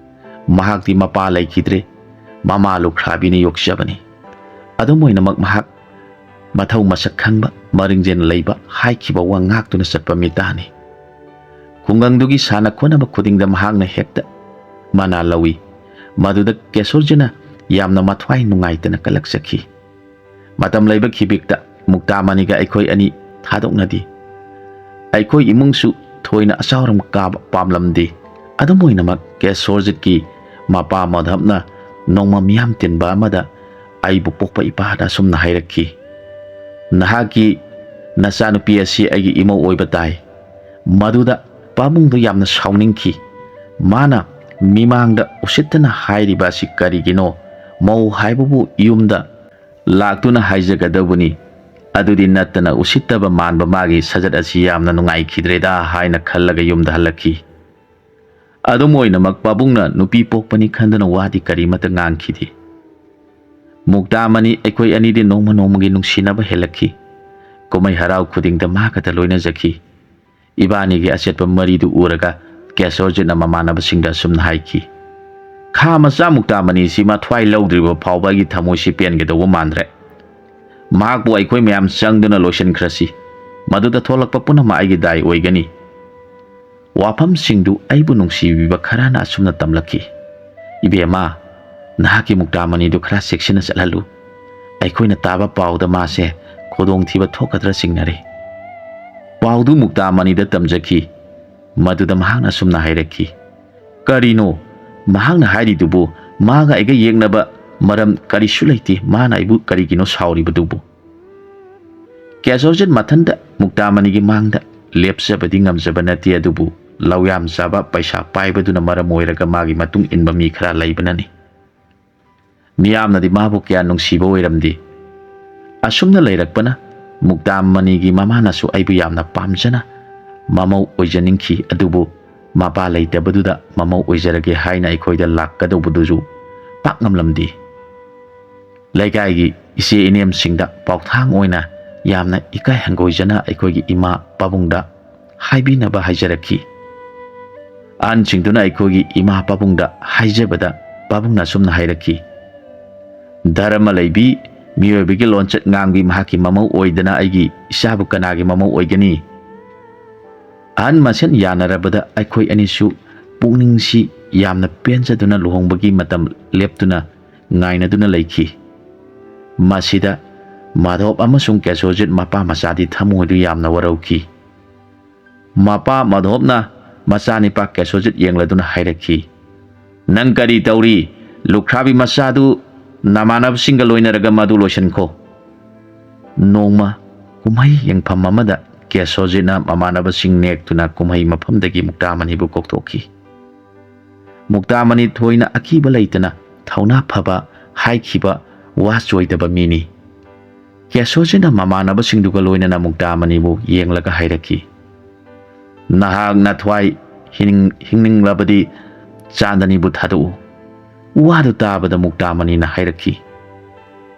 ꯃꯍꯥꯛꯇꯤ ꯃꯄꯥ ꯂꯩꯈꯤꯗ꯭ꯔꯦ, ꯃꯃꯥ ꯂꯨꯈ꯭ꯔꯥꯕꯤꯅ ꯌꯣꯛꯆꯕꯅꯤ꯫ ꯑꯗꯨꯝ ꯑꯣꯏꯅꯃꯛ ꯃꯍꯥꯛ ꯃꯊꯧ ꯃꯁꯛ ꯈꯪꯕ, ꯃꯔꯤꯡꯖꯦꯜ ꯂꯩꯕ, ꯍꯥꯏꯈꯤꯕ ꯋꯥ ꯉꯥꯛꯇꯨꯅ ꯆꯠꯄ ꯃꯤꯇꯥꯅꯤ꯫ ꯈꯨꯡꯒꯪꯗꯨꯒꯤ ꯁꯥꯟꯅ ꯈꯣꯠꯅꯕ ꯈꯨꯗꯤꯡꯗ ꯃꯍꯥꯛꯅ ꯍꯦꯛꯇ ꯃꯅꯥ ꯂꯧꯏ꯫ ꯃꯗꯨꯗ ꯀꯦꯁꯣꯔꯖꯤꯠꯅ ꯌꯥꯝꯅ ꯃꯊ꯭ꯋꯥꯏ ꯅꯨꯡꯉꯥꯏꯇꯅ ꯀꯜꯂꯛꯆꯈꯤ꯫ ꯃꯇꯝ ꯂꯩꯕ ꯈꯤꯕꯤꯛꯇ ꯃꯨꯛꯇꯥꯃꯅꯤꯒ ꯑꯩꯈꯣꯏ ꯑꯅꯤ ꯊꯥꯗꯣꯛꯅꯗꯦ꯫ ꯑꯩꯈꯣꯏ ꯏꯃꯨꯡꯁꯨ ꯊꯣꯏꯅ ꯑꯆꯥꯎꯔꯝ ꯀꯥꯕ ꯄꯥꯝꯂꯝꯗꯦ꯫ ꯑꯗꯨꯝ ꯑꯣꯏꯅꯃꯛ ꯀꯦꯁꯣꯔꯖꯤꯠꯀꯤ ꯃꯄꯥ ꯃꯥꯙꯕꯅ ꯅꯣꯡꯃ ꯃꯤꯌꯥꯝ ꯇꯤꯟꯕ ꯑꯃꯗ ꯑꯩꯕꯨ ꯄꯣꯛꯄ ꯏꯄꯥꯗ ꯑꯁꯨꯝꯅ ꯍꯥꯏꯔꯛꯈꯤ, "ꯅꯍꯥꯛꯀꯤ ꯅꯆꯥꯅꯨꯄꯤ ꯑꯁꯤ ꯑꯩꯒꯤ ꯏꯃꯧ ꯑꯣꯏꯕ ꯇꯥꯏ꯫" ꯃꯗꯨꯗ ꯄꯥꯕꯨꯡꯗꯨ ꯌꯥꯝꯅ ꯁꯥꯎꯅꯤꯡꯈꯤ꯫ ꯃꯥꯅ ꯃꯤꯃꯥꯡꯗ ꯎꯁꯤꯠꯇꯅ ꯍꯥꯏꯔꯤꯕ ꯑꯁꯤ ꯀꯔꯤꯒꯤꯅꯣ? ꯃꯧ ꯍꯥꯏꯕꯕꯨ ꯌꯨꯝꯗ ꯂꯥꯛꯇꯨꯅ ꯍꯥꯏꯖꯒꯗꯧꯕꯅꯤ꯫ ꯑꯗꯨꯗꯤ ꯅꯠꯇꯅ ꯎꯁꯤꯠꯇꯕ ꯃꯥꯟꯕ ꯃꯥꯒꯤ ꯁꯖꯠ ꯑꯁꯤ ꯌꯥꯝꯅ ꯅꯨꯡꯉꯥꯏꯈꯤꯗ꯭ꯔꯦꯗ ꯍꯥꯏꯅ ꯈꯜꯂꯒ ꯌꯨꯝꯗ ꯍꯜꯂꯛꯈꯤ꯫ ꯑꯗꯨꯝ ꯑꯣꯏꯅꯃꯛ ꯄꯥꯕꯨꯡꯅ ꯅꯨꯄꯤ ꯄꯣꯛꯄꯅꯤ ꯈꯟꯗꯨꯅ ꯋꯥꯗꯤ ꯀꯔꯤꯃꯠꯇ ꯉꯥꯡꯈꯤꯗꯦ꯫ ꯃꯨꯛꯇꯥꯃꯅꯤ ꯑꯩꯈꯣꯏ ꯑꯅꯤꯗꯤ ꯅꯣꯡꯃ ꯅꯣꯡꯃꯒꯤ ꯅꯨꯡꯁꯤꯅꯕ ꯍꯦꯜꯂꯛꯈꯤ꯫ ꯀꯨꯝꯍꯩ ꯍꯔꯥꯎ ꯈꯨꯗꯤꯡꯗ ꯃꯥ ꯈꯛꯇ ꯂꯣꯏꯅꯖꯈꯤ꯫ ꯏꯕꯥꯅꯤꯒꯤ ꯑꯆꯦꯠꯄ ꯃꯔꯤꯗꯨ ꯎꯔꯒ ꯀꯦꯁꯣꯔꯖꯤꯠꯅ ꯃꯃꯥꯟꯅꯕꯁꯤꯡꯗ ꯑꯁꯨꯝꯅ ꯍꯥꯏꯈꯤ, "ꯈꯥ ꯃꯆꯥ ꯃꯨꯛꯇꯥꯃꯅꯤꯁꯤ ꯃꯊ꯭ꯋꯥꯏ ꯂꯧꯗ꯭ꯔꯤꯕ ꯐꯥꯎꯕ ꯑꯩꯒꯤ ꯊꯃꯣꯏꯁꯤ ꯄꯦꯟꯒꯗꯧꯕ ꯃꯥꯟꯗ꯭ꯔꯦ꯫ ꯃꯍꯥꯛꯄꯨ ꯑꯩꯈꯣꯏ ꯃꯌꯥꯝ ꯆꯪꯗꯨꯅ ꯂꯣꯏꯁꯤꯟꯈ꯭ꯔꯁꯤ꯫ ꯃꯗꯨꯗ ꯊꯣꯛꯂꯛꯄ ꯄꯨꯝꯅꯃꯛ ꯑꯩꯒꯤ ꯗꯥꯏ ꯑꯣꯏꯒꯅꯤ"꯫ ꯋꯥꯐꯝꯁꯤꯡꯗꯨ ꯑꯩꯕꯨ ꯅꯨꯡꯁꯤꯕꯤꯕ ꯈꯔꯅ ꯑꯁꯨꯝꯅ ꯇꯝꯂꯛꯈꯤ, "ꯏꯕꯦꯝꯃ, ꯅꯍꯥꯛꯀꯤ ꯃꯨꯛꯇꯥꯃꯅꯤꯗꯨ ꯈꯔ ꯆꯦꯛꯁꯤꯟꯅ ꯆꯠꯍꯜꯂꯨ꯫ ꯑꯩꯈꯣꯏꯅ ꯇꯥꯕ ꯄꯥꯎꯗ ꯃꯥꯁꯦ ꯈꯨꯗꯣꯡꯊꯤꯕ ꯊꯣꯛꯀꯗ꯭ꯔꯥ ꯆꯤꯡꯅꯔꯦ"꯫ ꯄꯥꯎꯗꯨ ꯃꯨꯛꯇꯥꯃꯅꯤꯗ ꯇꯝꯖꯈꯤ꯫ ꯃꯗꯨꯗ ꯃꯍꯥꯛꯅ ꯑꯁꯨꯝꯅ ꯍꯥꯏꯔꯛꯈꯤ, "ꯀꯔꯤꯅꯣ ꯃꯍꯥꯛꯅ ꯍꯥꯏꯔꯤꯗꯨꯕꯨ? ꯃꯥꯒ ꯑꯩꯒ ꯌꯦꯛꯅꯕ ꯃꯔꯝ ꯀꯔꯤꯁꯨ ꯂꯩꯇꯦ꯫ ꯃꯥꯅ ꯑꯩꯕꯨ ꯀꯔꯤꯒꯤꯅꯣ ꯁꯥꯎꯔꯤꯕꯗꯨꯕꯨ?" ꯀꯦꯁꯣꯔꯖꯤꯠ ꯃꯊꯟꯇ ꯃꯨꯛꯇꯥꯃꯅꯤꯒꯤ ꯃꯥꯡꯗ ꯂꯦꯞꯆꯕꯗꯤ ꯉꯝꯖꯕ ꯅꯠꯇꯦ, ꯑꯗꯨꯕꯨ ꯂꯧ ꯌꯥꯝ ꯆꯥꯕ, ꯄꯩꯁꯥ ꯄꯥꯏꯕꯗꯨꯅ ꯃꯔꯝ ꯑꯣꯏꯔꯒ ꯃꯥꯒꯤ ꯃꯇꯨꯡ ꯏꯟꯕ ꯃꯤ ꯈꯔ ꯂꯩꯕꯅꯅꯤ꯫ ꯃꯤꯌꯥꯝꯅꯗꯤ ꯃꯥꯕꯨ ꯀꯌꯥ ꯅꯨꯡꯁꯤꯕ ꯑꯣꯏꯔꯝꯗꯦ꯫ ꯑꯁꯨꯝꯅ ꯂꯩꯔꯛꯄꯅ ꯃꯨꯛꯇꯥꯃꯅꯤꯒꯤ ꯃꯃꯥꯅꯁꯨ ꯑꯩꯕꯨ ꯌꯥꯝꯅ ꯄꯥꯝꯖꯅ ꯃꯃꯧ ꯑꯣꯏꯖꯅꯤꯡꯈꯤ, ꯑꯗꯨꯕꯨ ꯃꯄꯥ ꯂꯩꯇꯕꯗꯨꯗ ꯃꯃꯧ ꯑꯣꯏꯖꯔꯒꯦ ꯍꯥꯏꯅ ꯑꯩꯈꯣꯏꯗ ꯂꯥꯛꯀꯗꯧꯕꯗꯨꯁꯨ ꯄꯥꯛ ꯉꯝꯂꯝꯗꯦ꯫ ꯂꯩꯀꯥꯏꯒꯤ ꯏꯆꯦ ꯏꯅꯦꯝꯁꯤꯡꯗ ꯄꯥꯎꯊꯥꯡ ꯑꯣꯏꯅ ꯌꯥꯝꯅ ꯏꯀꯥꯏ ꯍꯪꯒꯣꯏꯖꯅ ꯑꯩꯈꯣꯏꯒꯤ ꯏꯃꯥ ꯄꯥꯕꯨꯡꯗ ꯍꯥꯏꯕꯤꯅꯕ ꯍꯥꯏꯖꯔꯛꯈꯤ꯫ ꯑꯍꯟꯁꯤꯡꯗꯨꯅ ꯑꯩꯈꯣꯏꯒꯤ ꯏꯃꯥ ꯄꯥꯕꯨꯡꯗ ꯍꯥꯏꯖꯕꯗ ꯄꯥꯕꯨꯡꯅ ꯑꯁꯨꯝꯅ ꯍꯥꯏꯔꯛꯈꯤ, "ꯙꯔꯃ ꯂꯩꯕꯤ ꯃꯤꯑꯣꯏꯕꯒꯤ ꯂꯣꯟꯆꯠ ꯉꯥꯡꯕꯤ ꯃꯍꯥꯛꯀꯤ ꯃꯃꯧ ꯑꯣꯏꯗꯅ ꯑꯩꯒꯤ ꯏꯆꯥꯕꯨ ꯀꯅꯥꯒꯤ ꯃꯃꯧ ꯑꯣꯏꯒꯅꯤ?" ꯑꯍꯟ ꯃꯁꯦꯟ ꯌꯥꯅꯔꯕꯗ ꯑꯩꯈꯣꯏ ꯑꯅꯤꯁꯨ ꯄꯨꯛꯅꯤꯡꯁꯤ ꯌꯥꯝꯅ ꯄꯦꯟꯖꯗꯨꯅ ꯂꯨꯍꯣꯡꯕꯒꯤ ꯃꯇꯝ ꯂꯦꯞꯇꯨꯅ ꯉꯥꯏꯅꯗꯨꯅ ꯂꯩꯈꯤ꯫ ꯃꯁꯤꯗ ꯃꯥꯙꯣꯞ ꯑꯃꯁꯨꯡ ꯀꯦꯁꯣꯖꯤꯠ ꯃꯄꯥ ꯃꯆꯥꯗꯤ ꯊꯃꯣꯏꯗꯨ ꯌꯥꯝꯅ ꯋꯥꯔꯧꯈꯤ꯫ ꯃꯄꯥ ꯃꯥꯙꯣꯞꯅ ꯃꯆꯥꯅꯤꯄꯥ ꯀꯦꯁꯣꯖꯤꯠ ꯌꯦꯡꯂꯗꯨꯅ ꯍꯥꯏꯔꯛꯈꯤ, "ꯅꯪ ꯀꯔꯤ ꯇꯧꯔꯤ? ꯂꯨꯈ꯭ꯔꯥꯕꯤ ꯃꯆꯥꯗꯨ ꯅꯃꯥꯟꯅꯕꯁꯤꯡꯒ ꯂꯣꯏꯅꯔꯒ ꯃꯗꯨ ꯂꯣꯏꯁꯤꯟꯈꯣ"꯫ ꯅꯣꯡꯃ ꯀꯨꯝꯍꯩ ꯌꯦꯡꯐꯝ ꯑꯃꯗ ꯀꯦꯁꯣꯖꯤꯠꯅ ꯃꯃꯥꯟꯅꯕꯁꯤꯡ ꯅꯦꯛꯇꯨꯅ ꯀꯨꯝꯍꯩ ꯃꯐꯝꯗꯒꯤ ꯃꯨꯛꯇꯥꯃꯅꯤꯕꯨ ꯀꯧꯊꯣꯛꯈꯤ꯫ ꯃꯨꯛꯇꯥꯃꯅꯤ ꯊꯣꯏꯅ ꯑꯀꯤꯕ ꯂꯩꯇꯅ ꯊꯧꯅꯥ ꯐꯕ, ꯍꯥꯏꯈꯤꯕ ꯋꯥ ꯆꯣꯏꯗꯕ ꯃꯤꯅꯤ꯫ ꯀꯦꯁꯣꯔꯖꯤꯠꯅ ꯃꯃꯥꯟꯅꯕꯁꯤꯡꯗꯨꯒ ꯂꯣꯏꯅꯅ ꯃꯨꯛꯇꯥꯃꯅꯤꯕꯨ ꯌꯦꯡꯂꯒ ꯍꯥꯏꯔꯛꯈꯤ, "ꯅꯍꯥꯛ ꯅꯊ꯭ꯋꯥꯏ ꯍꯤꯡ-, ꯍꯤꯡꯅꯤꯡꯂꯕꯗꯤ ꯆꯥꯟꯗꯅꯤꯕꯨ ꯊꯥꯗꯣꯛꯎ꯫" ꯋꯥꯗꯨ ꯇꯥꯕꯗ ꯃꯨꯛꯇꯥꯃꯅꯤꯅ ꯍꯥꯏꯔꯛꯈꯤ,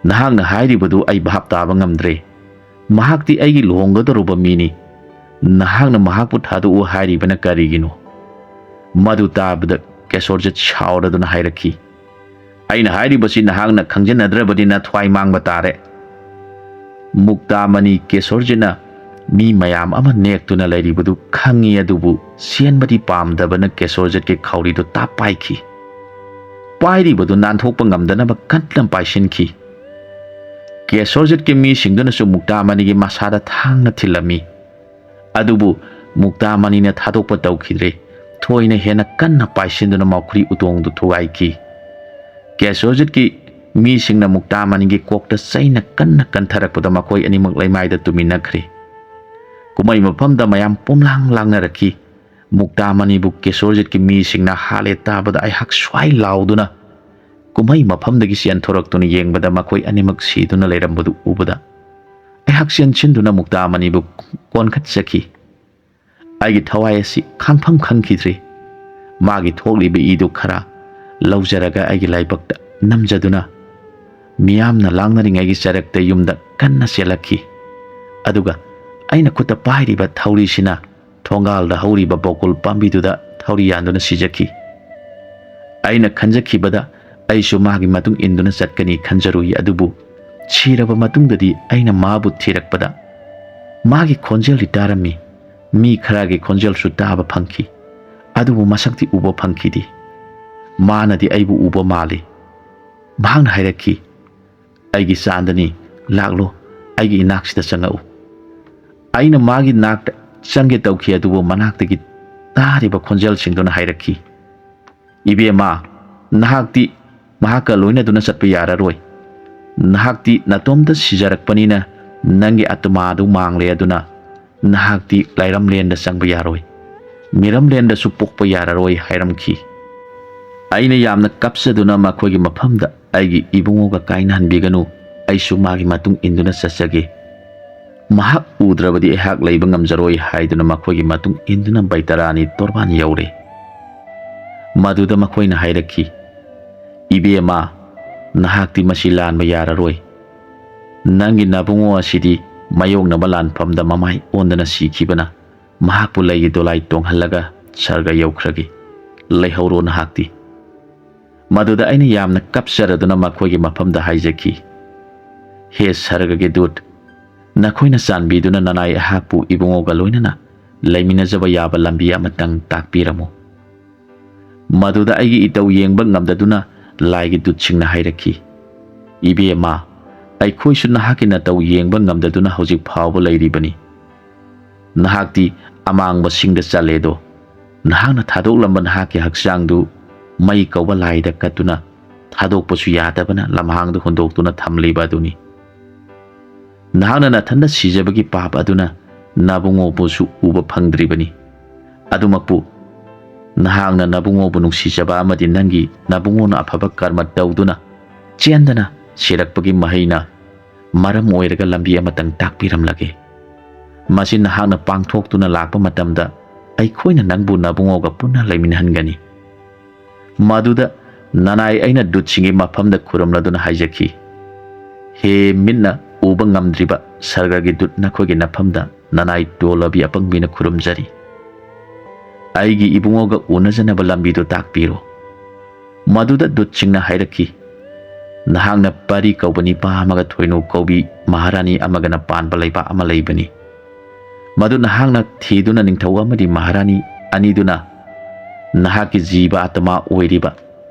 "ꯅꯍꯥꯛꯅ ꯍꯥꯏꯔꯤꯕꯗꯨ ꯑꯩ ꯚꯥꯞ ꯇꯥꯕ ꯉꯝꯗ꯭ꯔꯦ꯫ ꯃꯍꯥꯛꯇꯤ ꯑꯩꯒꯤ ꯂꯨꯍꯣꯡꯒꯗꯧꯔꯕ ꯃꯤꯅꯤ꯫ ꯅꯍꯥꯛꯅ ꯃꯍꯥꯛꯄꯨ ꯊꯥꯗꯣꯛꯎ ꯍꯥꯏꯔꯤꯕꯅ ꯀꯔꯤꯒꯤꯅꯣ?" ꯃꯗꯨ ꯇꯥꯕꯗ ꯀꯦꯁꯣꯔꯖꯤꯠ ꯁꯥꯎꯔꯗꯨꯅ ꯍꯥꯏꯔꯛꯈꯤ, "ꯑꯩꯅ ꯍꯥꯏꯔꯤꯕꯁꯤ ꯅꯍꯥꯛꯅ ꯈꯪꯖꯟꯅꯗ꯭ꯔꯕꯗꯤ ꯅꯊ꯭ꯋꯥꯏ ꯃꯥꯡꯕ ꯇꯥꯔꯦ꯫" ꯃꯨꯛꯇꯥꯃꯅꯤ ꯀꯦꯁꯣꯔꯖꯤꯠꯅ ꯃꯤ ꯃꯌꯥꯝ ꯑꯃ ꯅꯦꯛꯇꯨꯅ ꯂꯩꯔꯤꯕꯗꯨ ꯈꯪꯉꯤ, ꯑꯗꯨꯕꯨ ꯆꯦꯟꯕꯗꯤ ꯄꯥꯝꯗꯕꯅ ꯀꯦꯁꯣꯔꯖꯤꯠꯀꯤ ꯈꯥꯎꯔꯤꯗꯨ ꯇꯥꯞ ꯄꯥꯏꯈꯤ꯫ ꯄꯥꯏꯔꯤꯕꯗꯨ ꯅꯥꯟꯊꯣꯛꯄ ꯉꯝꯗꯅꯕ ꯀꯟꯅ ꯄꯥꯏꯁꯤꯟꯈꯤ꯫ ꯀꯦꯁꯣꯔꯖꯤꯠꯀꯤ ꯃꯤꯁꯤꯡꯗꯨꯅꯁꯨ ꯃꯨꯛꯇꯥꯃꯅꯤꯒꯤ ꯃꯁꯥꯗ ꯊꯥꯡꯅ ꯊꯤꯜꯂꯝꯃꯤ꯫ ꯑꯗꯨꯕꯨ ꯃꯨꯛꯇꯥꯃꯅꯤꯅ ꯊꯥꯗꯣꯛꯄ ꯇꯧꯈꯤꯗ꯭ꯔꯦ꯫ ꯊꯣꯏꯅ ꯍꯦꯟꯅ ꯀꯟꯅ ꯄꯥꯏꯁꯤꯟꯗꯨꯅ ꯃꯈꯨꯔꯤ ꯎꯇꯣꯡꯗꯨ ꯊꯨꯒꯥꯏꯈꯤ꯫ ꯀꯦꯁꯣꯔꯖꯤꯠꯀꯤ ꯃꯤꯁꯤꯡꯅ ꯃꯨꯛꯇꯥꯃꯅꯤꯒꯤ ꯀꯣꯛꯇ ꯆꯩꯅ ꯀꯟꯅ ꯀꯟꯊꯔꯛꯄꯗ ꯃꯈꯣꯏ ꯑꯅꯤꯃꯛ ꯂꯩꯃꯥꯏꯗ ꯇꯨꯃꯤꯟꯅꯈ꯭ꯔꯦ꯫ ꯀꯨꯝꯍꯩ ꯃꯐꯝꯗ ꯃꯌꯥꯝ ꯄꯨꯝꯂꯥꯡ ꯂꯥꯡꯅꯔꯛꯈꯤ꯫ ꯃꯨꯛꯇꯥꯃꯅꯤꯕꯨ ꯀꯦꯁꯣꯔꯖꯤꯠꯀꯤ ꯃꯤꯁꯤꯡꯅ ꯍꯥꯠꯂꯦ ꯇꯥꯕꯗ ꯑꯩꯍꯥꯛ ꯁ꯭ꯋꯥꯏ ꯂꯥꯎꯗꯨꯅ ꯀꯨꯝꯍꯩ ꯃꯐꯝꯗꯒꯤ ꯆꯦꯟꯊꯣꯔꯛꯇꯨꯅ ꯌꯦꯡꯕꯗ ꯃꯈꯣꯏ ꯑꯅꯤꯃꯛ ꯁꯤꯗꯨꯅ ꯂꯩꯔꯝꯕꯗꯨ ꯎꯕꯗ ꯑꯩꯍꯥꯛ ꯆꯦꯟꯁꯤꯟꯗꯨꯅ ꯃꯨꯛꯇꯥꯃꯅꯤꯕꯨ ꯀꯣꯟꯈꯠꯆꯈꯤ꯫ ꯑꯩꯒꯤ ꯊꯋꯥꯏ ꯑꯁꯤ ꯈꯥꯡꯐꯝ ꯈꯪꯈꯤꯗ꯭ꯔꯦ꯫ ꯃꯥꯒꯤ ꯊꯣꯛꯂꯤꯕ ꯏꯗꯨ ꯈꯔ ꯂꯧꯖꯔꯒ ꯑꯩꯒꯤ ꯂꯥꯏꯕꯛꯇ ꯅꯝꯖꯗꯨꯅ ꯃꯤꯌꯥꯝꯅ ꯂꯥꯡꯅꯔꯤꯉꯩꯒꯤ ꯆꯔꯛꯇ ꯌꯨꯝꯗ ꯀꯟꯅ ꯆꯦꯜꯂꯛꯈꯤ꯫ ꯑꯗꯨꯒ ꯑꯩꯅ ꯈꯨꯠꯇ ꯄꯥꯏꯔꯤꯕ ꯊꯧꯔꯤꯁꯤꯅ ꯊꯣꯡꯒꯥꯜꯗ ꯍꯧꯔꯤꯕ ꯕꯣꯀꯨꯜ ꯄꯥꯝꯕꯤꯗꯨꯗ ꯊꯧꯔꯤ ꯌꯥꯟꯗꯨꯅ ꯁꯤꯖꯈꯤ꯫ ꯑꯩꯅ ꯈꯟꯖꯈꯤꯕꯗ ꯑꯩꯁꯨ ꯃꯥꯒꯤ ꯃꯇꯨꯡ ꯏꯟꯗꯨꯅ ꯆꯠꯀꯅꯤ ꯈꯟꯖꯔꯨꯏ, ꯑꯗꯨꯕꯨ ꯁꯤꯔꯕ ꯃꯇꯨꯡꯗꯗꯤ ꯑꯩꯅ ꯃꯥꯕꯨ ꯊꯤꯔꯛꯄꯗ ꯃꯥꯒꯤ ꯈꯣꯟꯖꯦꯜꯗꯤ ꯇꯥꯔꯝꯃꯤ꯫ ꯃꯤ ꯈꯔꯒꯤ ꯈꯣꯟꯖꯦꯜꯁꯨ ꯇꯥꯕ ꯐꯪꯈꯤ, ꯑꯗꯨꯕꯨ ꯃꯁꯛꯇꯤ ꯎꯕ ꯐꯪꯈꯤꯗꯦ꯫ ꯃꯥꯅꯗꯤ ꯑꯩꯕꯨ ꯎꯕ ꯃꯥꯜꯂꯤ꯫ ꯃꯍꯥꯛꯅ ꯍꯥꯏꯔꯛꯈꯤ, "ꯑꯩꯒꯤ ꯆꯥꯟꯗꯅꯤ, ꯂꯥꯛꯂꯣ, ꯑꯩꯒꯤ ꯏꯅꯥꯛꯁꯤꯗ ꯆꯪꯉꯛꯎ꯫" ꯑꯩꯅ ꯃꯥꯒꯤ ꯅꯥꯛꯇ ꯆꯪꯒꯦ ꯇꯧꯈꯤ, ꯑꯗꯨꯕꯨ ꯃꯅꯥꯛꯇꯒꯤ ꯇꯥꯔꯤꯕ ꯈꯣꯟꯖꯦꯜꯁꯤꯡꯗꯨꯅ ꯍꯥꯏꯔꯛꯈꯤ, "ꯏꯕꯦꯝꯃ, ꯅꯍꯥꯛꯇꯤ ꯃꯍꯥꯛꯀ ꯂꯣꯏꯅꯗꯨꯅ ꯆꯠꯄ ꯌꯥꯔꯔꯣꯏ꯫ ꯅꯍꯥꯛꯇꯤ ꯅꯇꯣꯝꯇ ꯁꯤꯖꯔꯛꯄꯅꯤꯅ ꯅꯪꯒꯤ ꯑꯇꯃꯥꯗꯨ ꯃꯥꯡꯂꯦ, ꯑꯗꯨꯅ ꯅꯍꯥꯛꯇꯤ ꯂꯥꯏꯔꯝꯂꯦꯟꯗ ꯆꯪꯕ ꯌꯥꯔꯣꯏ, ꯃꯤꯔꯝꯂꯦꯟꯗꯁꯨ ꯄꯣꯛꯄ ꯌꯥꯔꯔꯣꯏ" ꯍꯥꯏꯔꯝꯈꯤ꯫ ꯑꯩꯅ ꯌꯥꯝꯅ ꯀꯞꯆꯗꯨꯅ ꯃꯈꯣꯏꯒꯤ ꯃꯐꯝꯗ ꯑꯩꯒꯤ ꯏꯕꯨꯡꯉꯣꯒ ꯀꯥꯏꯅꯍꯟꯕꯤꯒꯅꯨ, ꯑꯩꯁꯨ ꯃꯥꯒꯤ ꯃꯇꯨꯡ ꯏꯟꯗꯨꯅ ꯆꯠꯆꯒꯦ꯫ ꯃꯍꯥꯛ ꯎꯗ꯭ꯔꯕꯗꯤ ꯑꯩꯍꯥꯛ ꯂꯩꯕ ꯉꯝꯖꯔꯣꯏ ꯍꯥꯏꯗꯨꯅ ꯃꯈꯣꯏꯒꯤ ꯃꯇꯨꯡ ꯏꯟꯗꯨꯅ ꯕꯩꯇꯔꯥꯅꯤ ꯇꯣꯔꯕꯥꯟ ꯌꯧꯔꯦ꯫ ꯃꯗꯨꯗ ꯃꯈꯣꯏꯅ ꯍꯥꯏꯔꯛꯈꯤ, "ꯏꯕꯦꯝꯃ, ꯅꯍꯥꯛꯇꯤ ꯃꯁꯤ ꯂꯥꯟꯕ ꯌꯥꯔꯔꯣꯏ꯫ ꯅꯪꯒꯤ ꯅꯕꯨꯡꯉꯣ ꯑꯁꯤꯗꯤ ꯃꯥꯌꯣꯛꯅꯕ ꯂꯥꯟꯐꯝꯗ ꯃꯃꯥꯏ ꯑꯣꯟꯗꯅ ꯁꯤꯈꯤꯕꯅ ꯃꯍꯥꯛꯄꯨ ꯂꯩꯒꯤ ꯗꯣꯂꯥꯏ ꯇꯣꯡꯍꯜꯂꯒ ꯁꯔꯒ ꯌꯧꯈ꯭ꯔꯒꯦ꯫ ꯂꯩꯍꯧꯔꯣ ꯅꯍꯥꯛꯇꯤ꯫" ꯃꯗꯨꯗ ꯑꯩꯅ ꯌꯥꯝꯅ ꯀꯞꯆꯔꯗꯨꯅ ꯃꯈꯣꯏꯒꯤ ꯃꯐꯝꯗ ꯍꯥꯏꯖꯈꯤ, "ꯍꯦ ꯁꯔꯒꯒꯤ ꯗꯨꯠ, ꯅꯈꯣꯏꯅ ꯆꯥꯟꯕꯤꯗꯨꯅ ꯅꯅꯥꯏ ꯑꯩꯍꯥꯛꯄꯨ ꯏꯕꯨꯡꯉꯣꯒ ꯂꯣꯏꯅꯅ ꯂꯩꯃꯤꯟꯅꯖꯕ ꯌꯥꯕ ꯂꯝꯕꯤ ꯑꯃꯇꯪ ꯇꯥꯛꯄꯤꯔꯝꯃꯨ꯫" ꯃꯗꯨꯗ ꯑꯩꯒꯤ ꯏꯇꯧ ꯌꯦꯡꯕ ꯉꯝꯗꯗꯨꯅ ꯂꯥꯏꯒꯤ ꯗꯨꯠꯁꯤꯡꯅ ꯍꯥꯏꯔꯛꯈꯤ, "ꯏꯕꯦꯝꯃ, ꯑꯩꯈꯣꯏꯁꯨ ꯅꯍꯥꯛꯀꯤ ꯅꯇꯧ ꯌꯦꯡꯕ ꯉꯝꯗꯗꯨꯅ ꯍꯧꯖꯤꯛ ꯐꯥꯎꯕ ꯂꯩꯔꯤꯕꯅꯤ꯫ ꯅꯍꯥꯛꯇꯤ ꯑꯃꯥꯡꯕꯁꯤꯡꯗ ꯆꯜꯂꯦꯗꯣ꯫ ꯅꯍꯥꯛꯅ ꯊꯥꯗꯣꯛꯂꯝꯕ ꯅꯍꯥꯛꯀꯤ ꯍꯛꯆꯥꯡꯗꯨ ꯃꯩ ꯀꯧꯕ ꯂꯥꯏꯗ ꯀꯠꯇꯨꯅ ꯊꯥꯗꯣꯛꯄꯁꯨ ꯌꯥꯗꯕꯅ ꯂꯝꯍꯥꯡꯗ ꯍꯨꯟꯗꯣꯛꯇꯨꯅ ꯊꯝꯂꯤꯕ ꯑꯗꯨꯅꯤ꯫ ꯅꯍꯥꯛꯅ ꯅꯊꯟꯗ ꯁꯤꯖꯕꯒꯤ ꯄꯥꯞ ꯑꯗꯨꯅ ꯅꯕꯨꯡꯉꯣꯕꯨꯁꯨ ꯎꯕ ꯐꯪꯗ꯭ꯔꯤꯕꯅꯤ꯫ ꯑꯗꯨꯃꯛꯄꯨ ꯅꯍꯥꯛꯅ ꯅꯕꯨꯡꯉꯣꯕꯨ ꯅꯨꯡꯁꯤꯖꯕ ꯑꯃꯗꯤ ꯅꯪꯒꯤ ꯅꯕꯨꯡꯉꯣꯅ ꯑꯐꯕ ꯀꯔꯃ ꯇꯧꯗꯨꯅ ꯆꯦꯟꯗꯅ ꯁꯤꯔꯛꯄꯒꯤ ꯃꯍꯩꯅ ꯃꯔꯝ ꯑꯣꯏꯔꯒ ꯂꯝꯕꯤ ꯑꯃꯇꯪ ꯇꯥꯛꯄꯤꯔꯝꯂꯒꯦ꯫ ꯃꯁꯤ ꯅꯍꯥꯛꯅ ꯄꯥꯡꯊꯣꯛꯇꯨꯅ ꯂꯥꯛꯄ ꯃꯇꯝꯗ ꯑꯩꯈꯣꯏꯅ ꯅꯪꯕꯨ ꯅꯕꯨꯡꯉꯣꯒ ꯄꯨꯟꯅ ꯂꯩꯃꯤꯟꯅꯍꯟꯒꯅꯤ꯫" ꯃꯗꯨꯗ ꯅꯅꯥꯏ ꯑꯩꯅ ꯗꯨꯠꯁꯤꯡꯒꯤ ꯃꯐꯝꯗ ꯈꯨꯔꯨꯝꯂꯗꯨꯅ ꯍꯥꯏꯖꯈꯤ, "ꯍꯦ ꯃꯤꯠꯅ ꯎꯕ ꯉꯝꯗ꯭ꯔꯤꯕ ꯁꯔꯒꯔꯒꯤ ꯗꯨꯠ, ꯅꯈꯣꯏꯒꯤ ꯅꯐꯝꯗ ꯅꯅꯥꯏ ꯇꯣꯜꯂꯕꯤ ꯑꯄꯪꯕꯤꯅ ꯈꯨꯔꯨꯝꯖꯔꯤ꯫ ꯑꯩꯒꯤ ꯏꯕꯨꯡꯉꯣꯒ ꯎꯅꯖꯅꯕ ꯂꯝꯕꯤꯗꯨ ꯇꯥꯛꯄꯤꯔꯣ꯫" ꯃꯗꯨꯗ ꯗꯨꯠꯁꯤꯡꯅ ꯍꯥꯏꯔꯛꯈꯤ, "ꯅꯍꯥꯛꯅ ꯄꯔꯤ ꯀꯧꯕ ꯅꯤꯄꯥ ꯑꯃꯒ ꯊꯣꯏꯅꯨ ꯀꯧꯕꯤ ꯃꯍꯥꯔꯥꯅꯤ ꯑꯃꯒꯅ ꯄꯥꯟꯕ ꯂꯩꯕꯥꯛ ꯑꯃ ꯂꯩꯕꯅꯤ꯫ ꯃꯗꯨ ꯅꯍꯥꯛꯅ ꯊꯤꯗꯨꯅ ꯅꯤꯡꯊꯧ ꯑꯃꯗꯤ ꯃꯍꯥꯔꯥꯅꯤ ꯑꯅꯤꯗꯨꯅ ꯅꯍꯥꯛꯀꯤ ꯖꯤꯕ ꯑꯥꯇꯃꯥ ꯑꯣꯏꯔꯤꯕ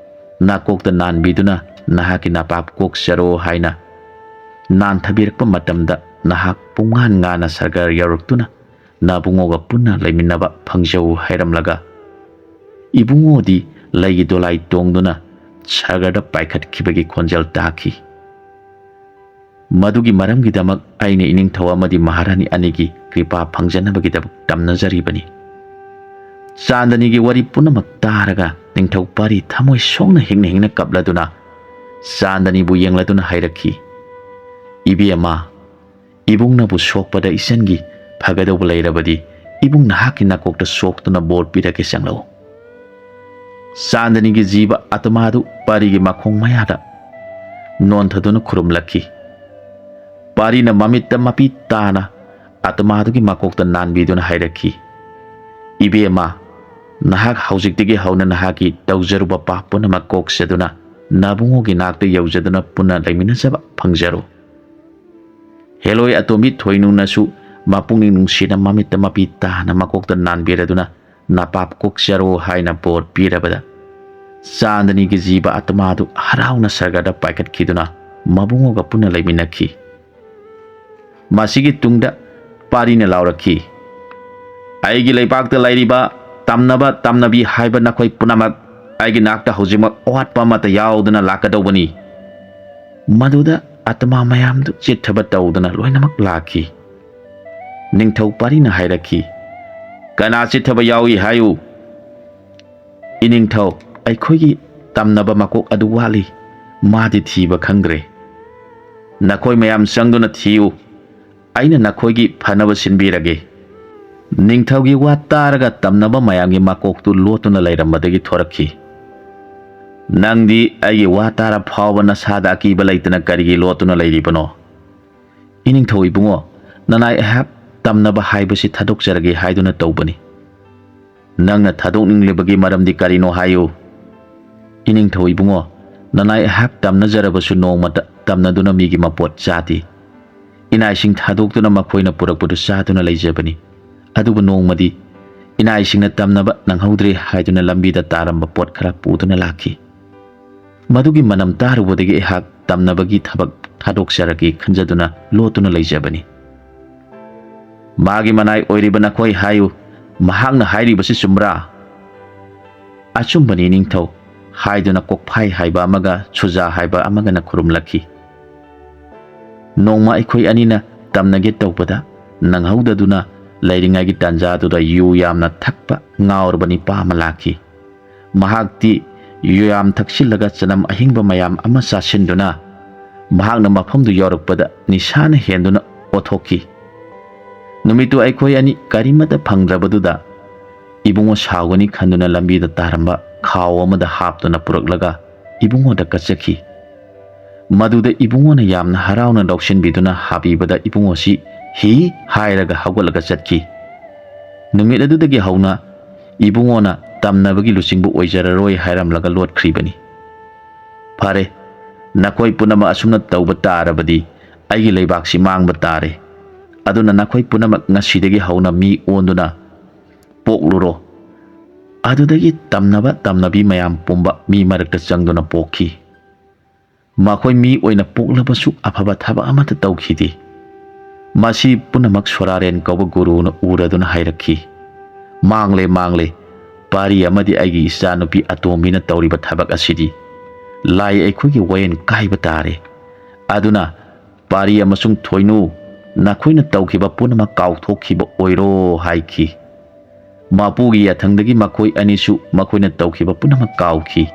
ꯅꯥꯀꯣꯛꯇ ꯅꯥꯟꯕꯤꯗꯨꯅ ꯅꯍꯥꯛꯀꯤ ꯅꯄꯥꯞ ꯀꯣꯛꯆꯔꯣ ꯍꯥꯏꯅ ꯅꯥꯟꯊꯕꯤꯔꯛꯄ ꯃꯇꯝꯗ ꯅꯍꯥꯛ ꯄꯨꯡꯉꯥꯟ ꯉꯥꯟꯅ ꯁꯔꯒꯔ ꯌꯧꯔꯛꯇꯨꯅ ꯅꯕꯨꯡꯉꯣꯒ ꯄꯨꯟꯅ ꯂꯩꯃꯤꯟꯅꯕ ꯐꯪꯖꯧ" ꯍꯥꯏꯔꯝꯂꯒ ꯏꯕꯨꯡꯉꯣꯗꯤ ꯂꯩꯒꯤ ꯗꯣꯂꯥꯏ ꯇꯣꯡꯗꯨꯅ ꯁꯔꯒꯔꯗ ꯄꯥꯏꯈꯠꯈꯤꯕꯒꯤ ꯈꯣꯟꯖꯦꯜ ꯇꯥꯈꯤ꯫ ꯃꯗꯨꯒꯤ ꯃꯔꯝꯒꯤꯗꯃꯛ ꯑꯩꯅ ꯏꯅꯤꯡꯊꯧ ꯑꯃꯗꯤ ꯃꯍꯥꯔꯥꯅꯤ ꯑꯅꯤꯒꯤ ꯀ꯭ꯔꯤꯄꯥ ꯐꯪꯖꯅꯕꯒꯤꯗꯃꯛ ꯇꯝꯅꯖꯔꯤꯕꯅꯤ꯫ ꯆꯥꯟꯗꯅꯤꯒꯤ ꯋꯥꯔꯤ ꯄꯨꯝꯅꯃꯛ ꯇꯥꯔꯒ ꯅꯤꯡꯊꯧ ꯄꯥꯔꯤ ꯊꯃꯣꯏ ꯁꯣꯛꯅ ꯍꯤꯡꯅ ꯍꯤꯡꯅ ꯀꯞꯂꯗꯨꯅ ꯆꯥꯟꯗꯅꯤꯕꯨ ꯌꯦꯡꯂꯗꯨꯅ ꯍꯥꯏꯔꯛꯈꯤ, "ꯏꯕꯦꯝꯃ, ꯏꯕꯨꯡꯅꯕꯨ ꯁꯣꯛꯄꯗ ꯏꯆꯟꯒꯤ ꯐꯒꯗꯧꯕ ꯂꯩꯔꯕꯗꯤ ꯏꯕꯨꯡ ꯅꯍꯥꯛꯀꯤ ꯅꯥꯀꯣꯛꯇ ꯁꯣꯛꯇꯨꯅ ꯕꯣꯔ ꯄꯤꯔꯒꯦ, ꯆꯪꯂꯛꯎ"꯫ ꯆꯥꯟꯗꯅꯤꯒꯤ ꯖꯤꯕ ꯑꯇꯃꯥꯗꯨ ꯄꯥꯔꯤꯒꯤ ꯃꯈꯣꯡ ꯃꯌꯥꯗ ꯅꯣꯟꯊꯗꯨꯅ ꯈꯨꯔꯨꯝꯂꯛꯈꯤ꯫ ꯄꯥꯔꯤꯅ ꯃꯃꯤꯠꯇ ꯃꯄꯤ ꯇꯥꯅ ꯑꯇꯃꯥꯗꯨꯒꯤ ꯃꯀꯣꯛꯇ ꯅꯥꯟꯕꯤꯗꯨꯅ ꯍꯥꯏꯔꯛꯈꯤ, "ꯏꯕꯦꯝꯃ, ꯅꯍꯥꯛ ꯍꯧꯖꯤꯛꯇꯒꯤ ꯍꯧꯅ ꯅꯍꯥꯛꯀꯤ ꯇꯧꯖꯔꯨꯕ ꯄꯥꯞ ꯄꯨꯝꯅꯃꯛ ꯀꯣꯛꯆꯗꯨꯅ ꯅꯕꯨꯡꯉꯣꯒꯤ ꯅꯥꯛꯇ ꯌꯧꯖꯗꯨꯅ ꯄꯨꯟꯅ ꯂꯩꯃꯤꯟꯅꯖꯕ ꯐꯪꯖꯔꯣ"꯫ ꯍꯦꯂꯣꯏ ꯑꯇꯣꯝꯕꯤ ꯊꯣꯏꯅꯨꯅꯁꯨ ꯃꯄꯨꯛꯅꯤꯡ ꯅꯨꯡꯁꯤꯅ ꯃꯃꯤꯠꯇ ꯃꯄꯤ ꯇꯥꯅ ꯃꯀꯣꯛꯇ ꯅꯥꯟꯕꯤꯔꯗꯨꯅ "ꯅꯄꯥꯞ ꯀꯣꯛꯆꯔꯣ" ꯍꯥꯏꯅ ꯕꯣꯔ ꯄꯤꯔꯕꯗ, ꯆꯥꯟꯗꯅꯤꯒꯤ ꯖꯤꯕ ꯑꯇꯃꯥꯗꯨ ꯍꯔꯥꯎꯅ ꯁꯔꯒꯗ ꯄꯥꯏꯈꯠꯈꯤꯗꯨꯅ ꯃꯕꯨꯡꯉꯣꯒ ꯄꯨꯟꯅ ꯂꯩꯃꯤꯟꯅꯈꯤ꯫ ꯃꯁꯤꯒꯤ ꯇꯨꯡꯗ ꯄꯥꯔꯤꯅ ꯂꯥꯎꯔꯛꯈꯤ, "ꯑꯩꯒꯤ ꯂꯩꯕꯥꯛꯇ ꯂꯩꯔꯤꯕ ꯇꯝꯅꯕ ꯇꯝꯅꯕꯤ ꯍꯥꯏꯕ ꯅꯈꯣꯏ ꯄꯨꯝꯅꯃꯛ ꯑꯩꯒꯤ ꯅꯥꯛꯇ ꯍꯧꯖꯤꯛꯃꯛ ꯑꯋꯥꯠꯄ ꯑꯃꯠꯇ ꯌꯥꯎꯗꯅ ꯂꯥꯛꯀꯗꯧꯕꯅꯤ"꯫ ꯃꯗꯨꯗ ꯑꯇꯃꯥ ꯃꯌꯥꯝꯗꯨ ꯆꯤꯠꯊꯕ ꯇꯧꯗꯨꯅ ꯂꯣꯏꯅꯃꯛ ꯂꯥꯛꯈꯤ꯫ ꯅꯤꯡꯊꯧ ꯄꯥꯔꯤꯅ ꯍꯥꯏꯔꯛꯈꯤ, "ꯀꯅꯥ ꯆꯤꯠꯊꯕ ꯌꯥꯎꯏ ꯍꯥꯏꯌꯨ"꯫ "ꯏꯅꯤꯡꯊꯧ, ꯑꯩꯈꯣꯏꯒꯤ ꯇꯝꯅꯕ ꯃꯀꯣꯛ ꯑꯗꯨ ꯋꯥꯠꯂꯤ, ꯃꯥꯗꯤ ꯊꯤꯕ ꯈꯪꯗ꯭ꯔꯦ꯫ ꯅꯈꯣꯏ ꯃꯌꯥꯝ ꯆꯪꯗꯨꯅ ꯊꯤꯌꯨ, ꯑꯩꯅ ꯅꯈꯣꯏꯒꯤ ꯐꯅꯕ ꯁꯤꯟꯕꯤꯔꯒꯦ"꯫ ꯅꯤꯡꯊꯧꯒꯤ ꯋꯥ ꯇꯥꯔꯒ ꯇꯝꯅꯕ ꯃꯌꯥꯝꯒꯤ ꯃꯀꯣꯛꯇꯨ ꯂꯣꯠꯇꯨꯅ ꯂꯩꯔꯝꯕꯗꯒꯤ ꯊꯣꯔꯛꯈꯤ꯫ "ꯅꯪꯗꯤ ꯑꯩꯒꯤ ꯋꯥ ꯇꯥꯔ ꯐꯥꯎꯕ ꯅꯁꯥꯗ ꯑꯀꯤꯕ ꯂꯩꯇꯅ ꯀꯔꯤꯒꯤ ꯂꯣꯠꯇꯨꯅ ꯂꯩꯔꯤꯕꯅꯣ?" "ꯏꯅꯤꯡꯊꯧ ꯏꯕꯨꯡꯉꯣ, ꯅꯅꯥꯏ ꯑꯩꯍꯥꯛ ꯇꯝꯅꯕ ꯍꯥꯏꯕꯁꯤ ꯊꯥꯗꯣꯛꯆꯔꯒꯦ ꯍꯥꯏꯗꯨꯅ ꯇꯧꯕꯅꯤ"꯫ "ꯅꯪꯅ ꯊꯥꯗꯣꯛꯅꯤꯡꯂꯤꯕꯒꯤ ꯃꯔꯝꯗꯤ ꯀꯔꯤꯅꯣ ꯍꯥꯏꯌꯨ"꯫ "ꯏꯅꯤꯡꯊꯧ ꯏꯕꯨꯡꯉꯣ, ꯅꯅꯥꯏ ꯑꯩꯍꯥꯛ ꯇꯝꯅꯖꯔꯕꯁꯨ ꯅꯣꯡꯃꯇ ꯇꯝꯅꯗꯨꯅ ꯃꯤꯒꯤ ꯃꯄꯣꯠ ꯆꯥꯗꯦ꯫ ꯏꯅꯥꯏꯁꯤꯡ ꯊꯥꯗꯣꯛꯇꯨꯅ ꯃꯈꯣꯏꯅ ꯄꯨꯔꯛꯄꯗꯨ ꯆꯥꯗꯨꯅ ꯂꯩꯖꯕꯅꯤ꯫ ꯑꯗꯨꯕꯨ ꯅꯣꯡꯃꯗꯤ ꯏꯅꯥꯏꯁꯤꯡꯅ ꯇꯝꯅꯕ ꯅꯪꯍꯧꯗ꯭ꯔꯦ ꯍꯥꯏꯗꯨꯅ ꯂꯝꯕꯤꯗ ꯇꯥꯔꯝꯕ ꯄꯣꯠ ꯈꯔ ꯄꯨꯗꯨꯅ ꯂꯥꯛꯈꯤ꯫ ꯃꯗꯨꯒꯤ ꯃꯅꯝ ꯇꯥꯔꯨꯕꯗꯒꯤ ꯑꯩꯍꯥꯛ ꯇꯝꯅꯕꯒꯤ ꯊꯕꯛ ꯊꯥꯗꯣꯛꯆꯔꯒꯦ ꯈꯟꯖꯗꯨꯅ ꯂꯣꯠꯇꯨꯅ ꯂꯩꯖꯕꯅꯤ"꯫ "ꯃꯥꯒꯤ ꯃꯅꯥꯏ ꯑꯣꯏꯔꯤꯕ ꯅꯈꯣꯏ ꯍꯥꯏꯌꯨ, ꯃꯍꯥꯛꯅ ꯍꯥꯏꯔꯤꯕꯁꯤ ꯆꯨꯝꯕ꯭ꯔꯥ?" "ꯑꯆꯨꯝꯕꯅꯤ ꯅꯤꯡꯊꯧ" ꯍꯥꯏꯗꯨꯅ ꯀꯣꯛꯐꯥꯏ ꯍꯥꯏꯕ ꯑꯃꯒ ꯁꯨꯖꯥ ꯍꯥꯏꯕ ꯑꯃꯒꯅ ꯈꯨꯔꯨꯝꯂꯛꯈꯤ꯫ "ꯅꯣꯡꯃ ꯑꯩꯈꯣꯏ ꯑꯅꯤꯅ ꯇꯝꯅꯒꯦ ꯇꯧꯕꯗ ꯅꯪꯍꯧꯗꯗꯨꯅ ꯂꯩꯔꯤꯉꯩꯒꯤ ꯇꯥꯟꯖꯥꯗꯨꯗ ꯌꯨ ꯌꯥꯝꯅ ꯊꯛꯄ ꯉꯥꯎꯔꯕ ꯅꯤꯄꯥ ꯑꯃ ꯂꯥꯛꯈꯤ꯫ ꯃꯍꯥꯛꯇꯤ ꯌꯨꯌꯥꯝ ꯊꯛꯆꯤꯜꯂꯒ ꯆꯅꯝ ꯑꯍꯤꯡꯕ ꯃꯌꯥꯝ ꯑꯃ ꯆꯥꯁꯤꯟꯗꯨꯅ ꯃꯍꯥꯛꯅ ꯃꯐꯝꯗꯨ ꯌꯧꯔꯛꯄꯗ ꯅꯤꯁꯥꯅ ꯍꯦꯟꯗꯨꯅ ꯑꯣꯊꯣꯛꯈꯤ꯫ ꯅꯨꯃꯤꯠꯇꯨ ꯑꯩꯈꯣꯏ ꯑꯅꯤ ꯀꯔꯤꯃꯠꯇ ꯐꯪꯗ꯭ꯔꯕꯗꯨꯗ ꯏꯕꯨꯡꯉꯣ ꯁꯥꯎꯒꯅꯤ ꯈꯟꯗꯨꯅ ꯂꯝꯕꯤꯗ ꯇꯥꯔꯝꯕ ꯈꯥꯎ ꯑꯃꯗ ꯍꯥꯞꯇꯨꯅ ꯄꯨꯔꯛꯂꯒ ꯏꯕꯨꯡꯉꯣꯗ ꯀꯠꯆꯈꯤ꯫ ꯃꯗꯨꯗ ꯏꯕꯨꯡꯉꯣꯅ ꯌꯥꯝꯅ ꯍꯔꯥꯎꯅ ꯂꯧꯁꯤꯟꯕꯤꯗꯨꯅ ꯍꯥꯕꯤꯕꯗ ꯏꯕꯨꯡꯉꯣꯁꯤ ꯍꯤ ꯍꯥꯏꯔꯒ ꯍꯧꯒꯠꯂꯒ ꯆꯠꯈꯤ꯫ ꯅꯨꯃꯤꯠ ꯑꯗꯨꯗꯒꯤ ꯍꯧꯅ ꯏꯕꯨꯡꯉꯣꯅ ꯇꯝꯅꯕꯒꯤ ꯂꯨꯆꯤꯡꯕ ꯑꯣꯏꯖꯔꯔꯣꯏ ꯍꯥꯏꯔꯝꯂꯒ ꯂꯣꯠꯈ꯭ꯔꯤꯕꯅꯤ꯫ ꯐꯔꯦ, ꯅꯈꯣꯏ ꯄꯨꯝꯅꯃꯛ ꯑꯁꯨꯝꯅ ꯇꯧꯕ ꯇꯥꯔꯕꯗꯤ ꯑꯩꯒꯤ ꯂꯩꯕꯥꯛꯁꯤ ꯃꯥꯡꯕ ꯇꯥꯔꯦ꯫ ꯑꯗꯨꯅ ꯅꯈꯣꯏ ꯄꯨꯝꯅꯃꯛ ꯉꯁꯤꯗꯒꯤ ꯍꯧꯅ ꯃꯤ ꯑꯣꯟꯗꯨꯅ ꯄꯣꯛꯂꯨꯔꯣ꯫ ꯑꯗꯨꯗꯒꯤ ꯇꯝꯅꯕ ꯇꯝꯅꯕꯤ ꯃꯌꯥꯝ ꯄꯨꯝꯕ ꯃꯤ ꯃꯔꯛꯇ ꯆꯪꯗꯨꯅ ꯄꯣꯛꯈꯤ꯫ ꯃꯈꯣꯏ ꯃꯤ ꯑꯣꯏꯅ ꯄꯣꯛꯂꯕꯁꯨ ꯑꯐꯕ ꯊꯕꯛ ꯑꯃꯠꯇ ꯇꯧꯈꯤꯗꯦ꯫ ꯃꯁꯤ ꯄꯨꯝꯅꯃꯛ ꯁꯣꯔꯥꯔꯦꯟ ꯀꯧꯕ ꯒꯨꯔꯨꯅ ꯎꯔꯗꯨꯅ ꯍꯥꯏꯔꯛꯈꯤ, "ꯃꯥꯡꯂꯦ, ꯃꯥꯡꯂꯦ꯫ ꯄꯥꯔꯤ ꯑꯃꯗꯤ ꯑꯩꯒꯤ ꯏꯆꯥꯅꯨꯄꯤ ꯑꯇꯣꯝꯕꯤꯅ ꯇꯧꯔꯤꯕ ꯊꯕꯛ ꯑꯁꯤꯗꯤ ꯂꯥꯏ ꯑꯩꯈꯣꯏꯒꯤ ꯋꯥꯌꯦꯜ ꯀꯥꯏꯕ ꯇꯥꯔꯦ꯫ ꯑꯗꯨꯅ ꯄꯥꯔꯤ ꯑꯃꯁꯨꯡ ꯊꯣꯏꯅꯨ, ꯅꯈꯣꯏꯅ ꯇꯧꯈꯤꯕ ꯄꯨꯝꯅꯃꯛ ꯀꯥꯎꯊꯣꯛꯈꯤꯕ ꯑꯣꯏꯔꯣ" ꯍꯥꯏꯈꯤ꯫ ꯃꯄꯨꯒꯤ ꯌꯥꯊꯪꯗꯒꯤ ꯃꯈꯣꯏ ꯑꯅꯤꯁꯨ ꯃꯈꯣꯏꯅ ꯇꯧꯈꯤꯕ ꯄꯨꯝꯅꯃꯛ ꯀꯥꯎꯈꯤ꯫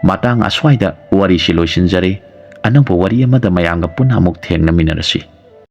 ꯃꯇꯥꯡ ꯑꯁ꯭ꯋꯥꯏꯗ ꯋꯥꯔꯤꯁꯤ ꯂꯣꯏꯁꯤꯟꯖꯔꯦ꯫ ꯑꯅꯧꯕ ꯋꯥꯔꯤ ꯑꯃꯗ ꯃꯌꯥꯝꯒ ꯄꯨꯟꯅ ꯑꯃꯨꯛ ꯊꯦꯡꯅꯃꯤꯟꯅꯔꯁꯤ꯫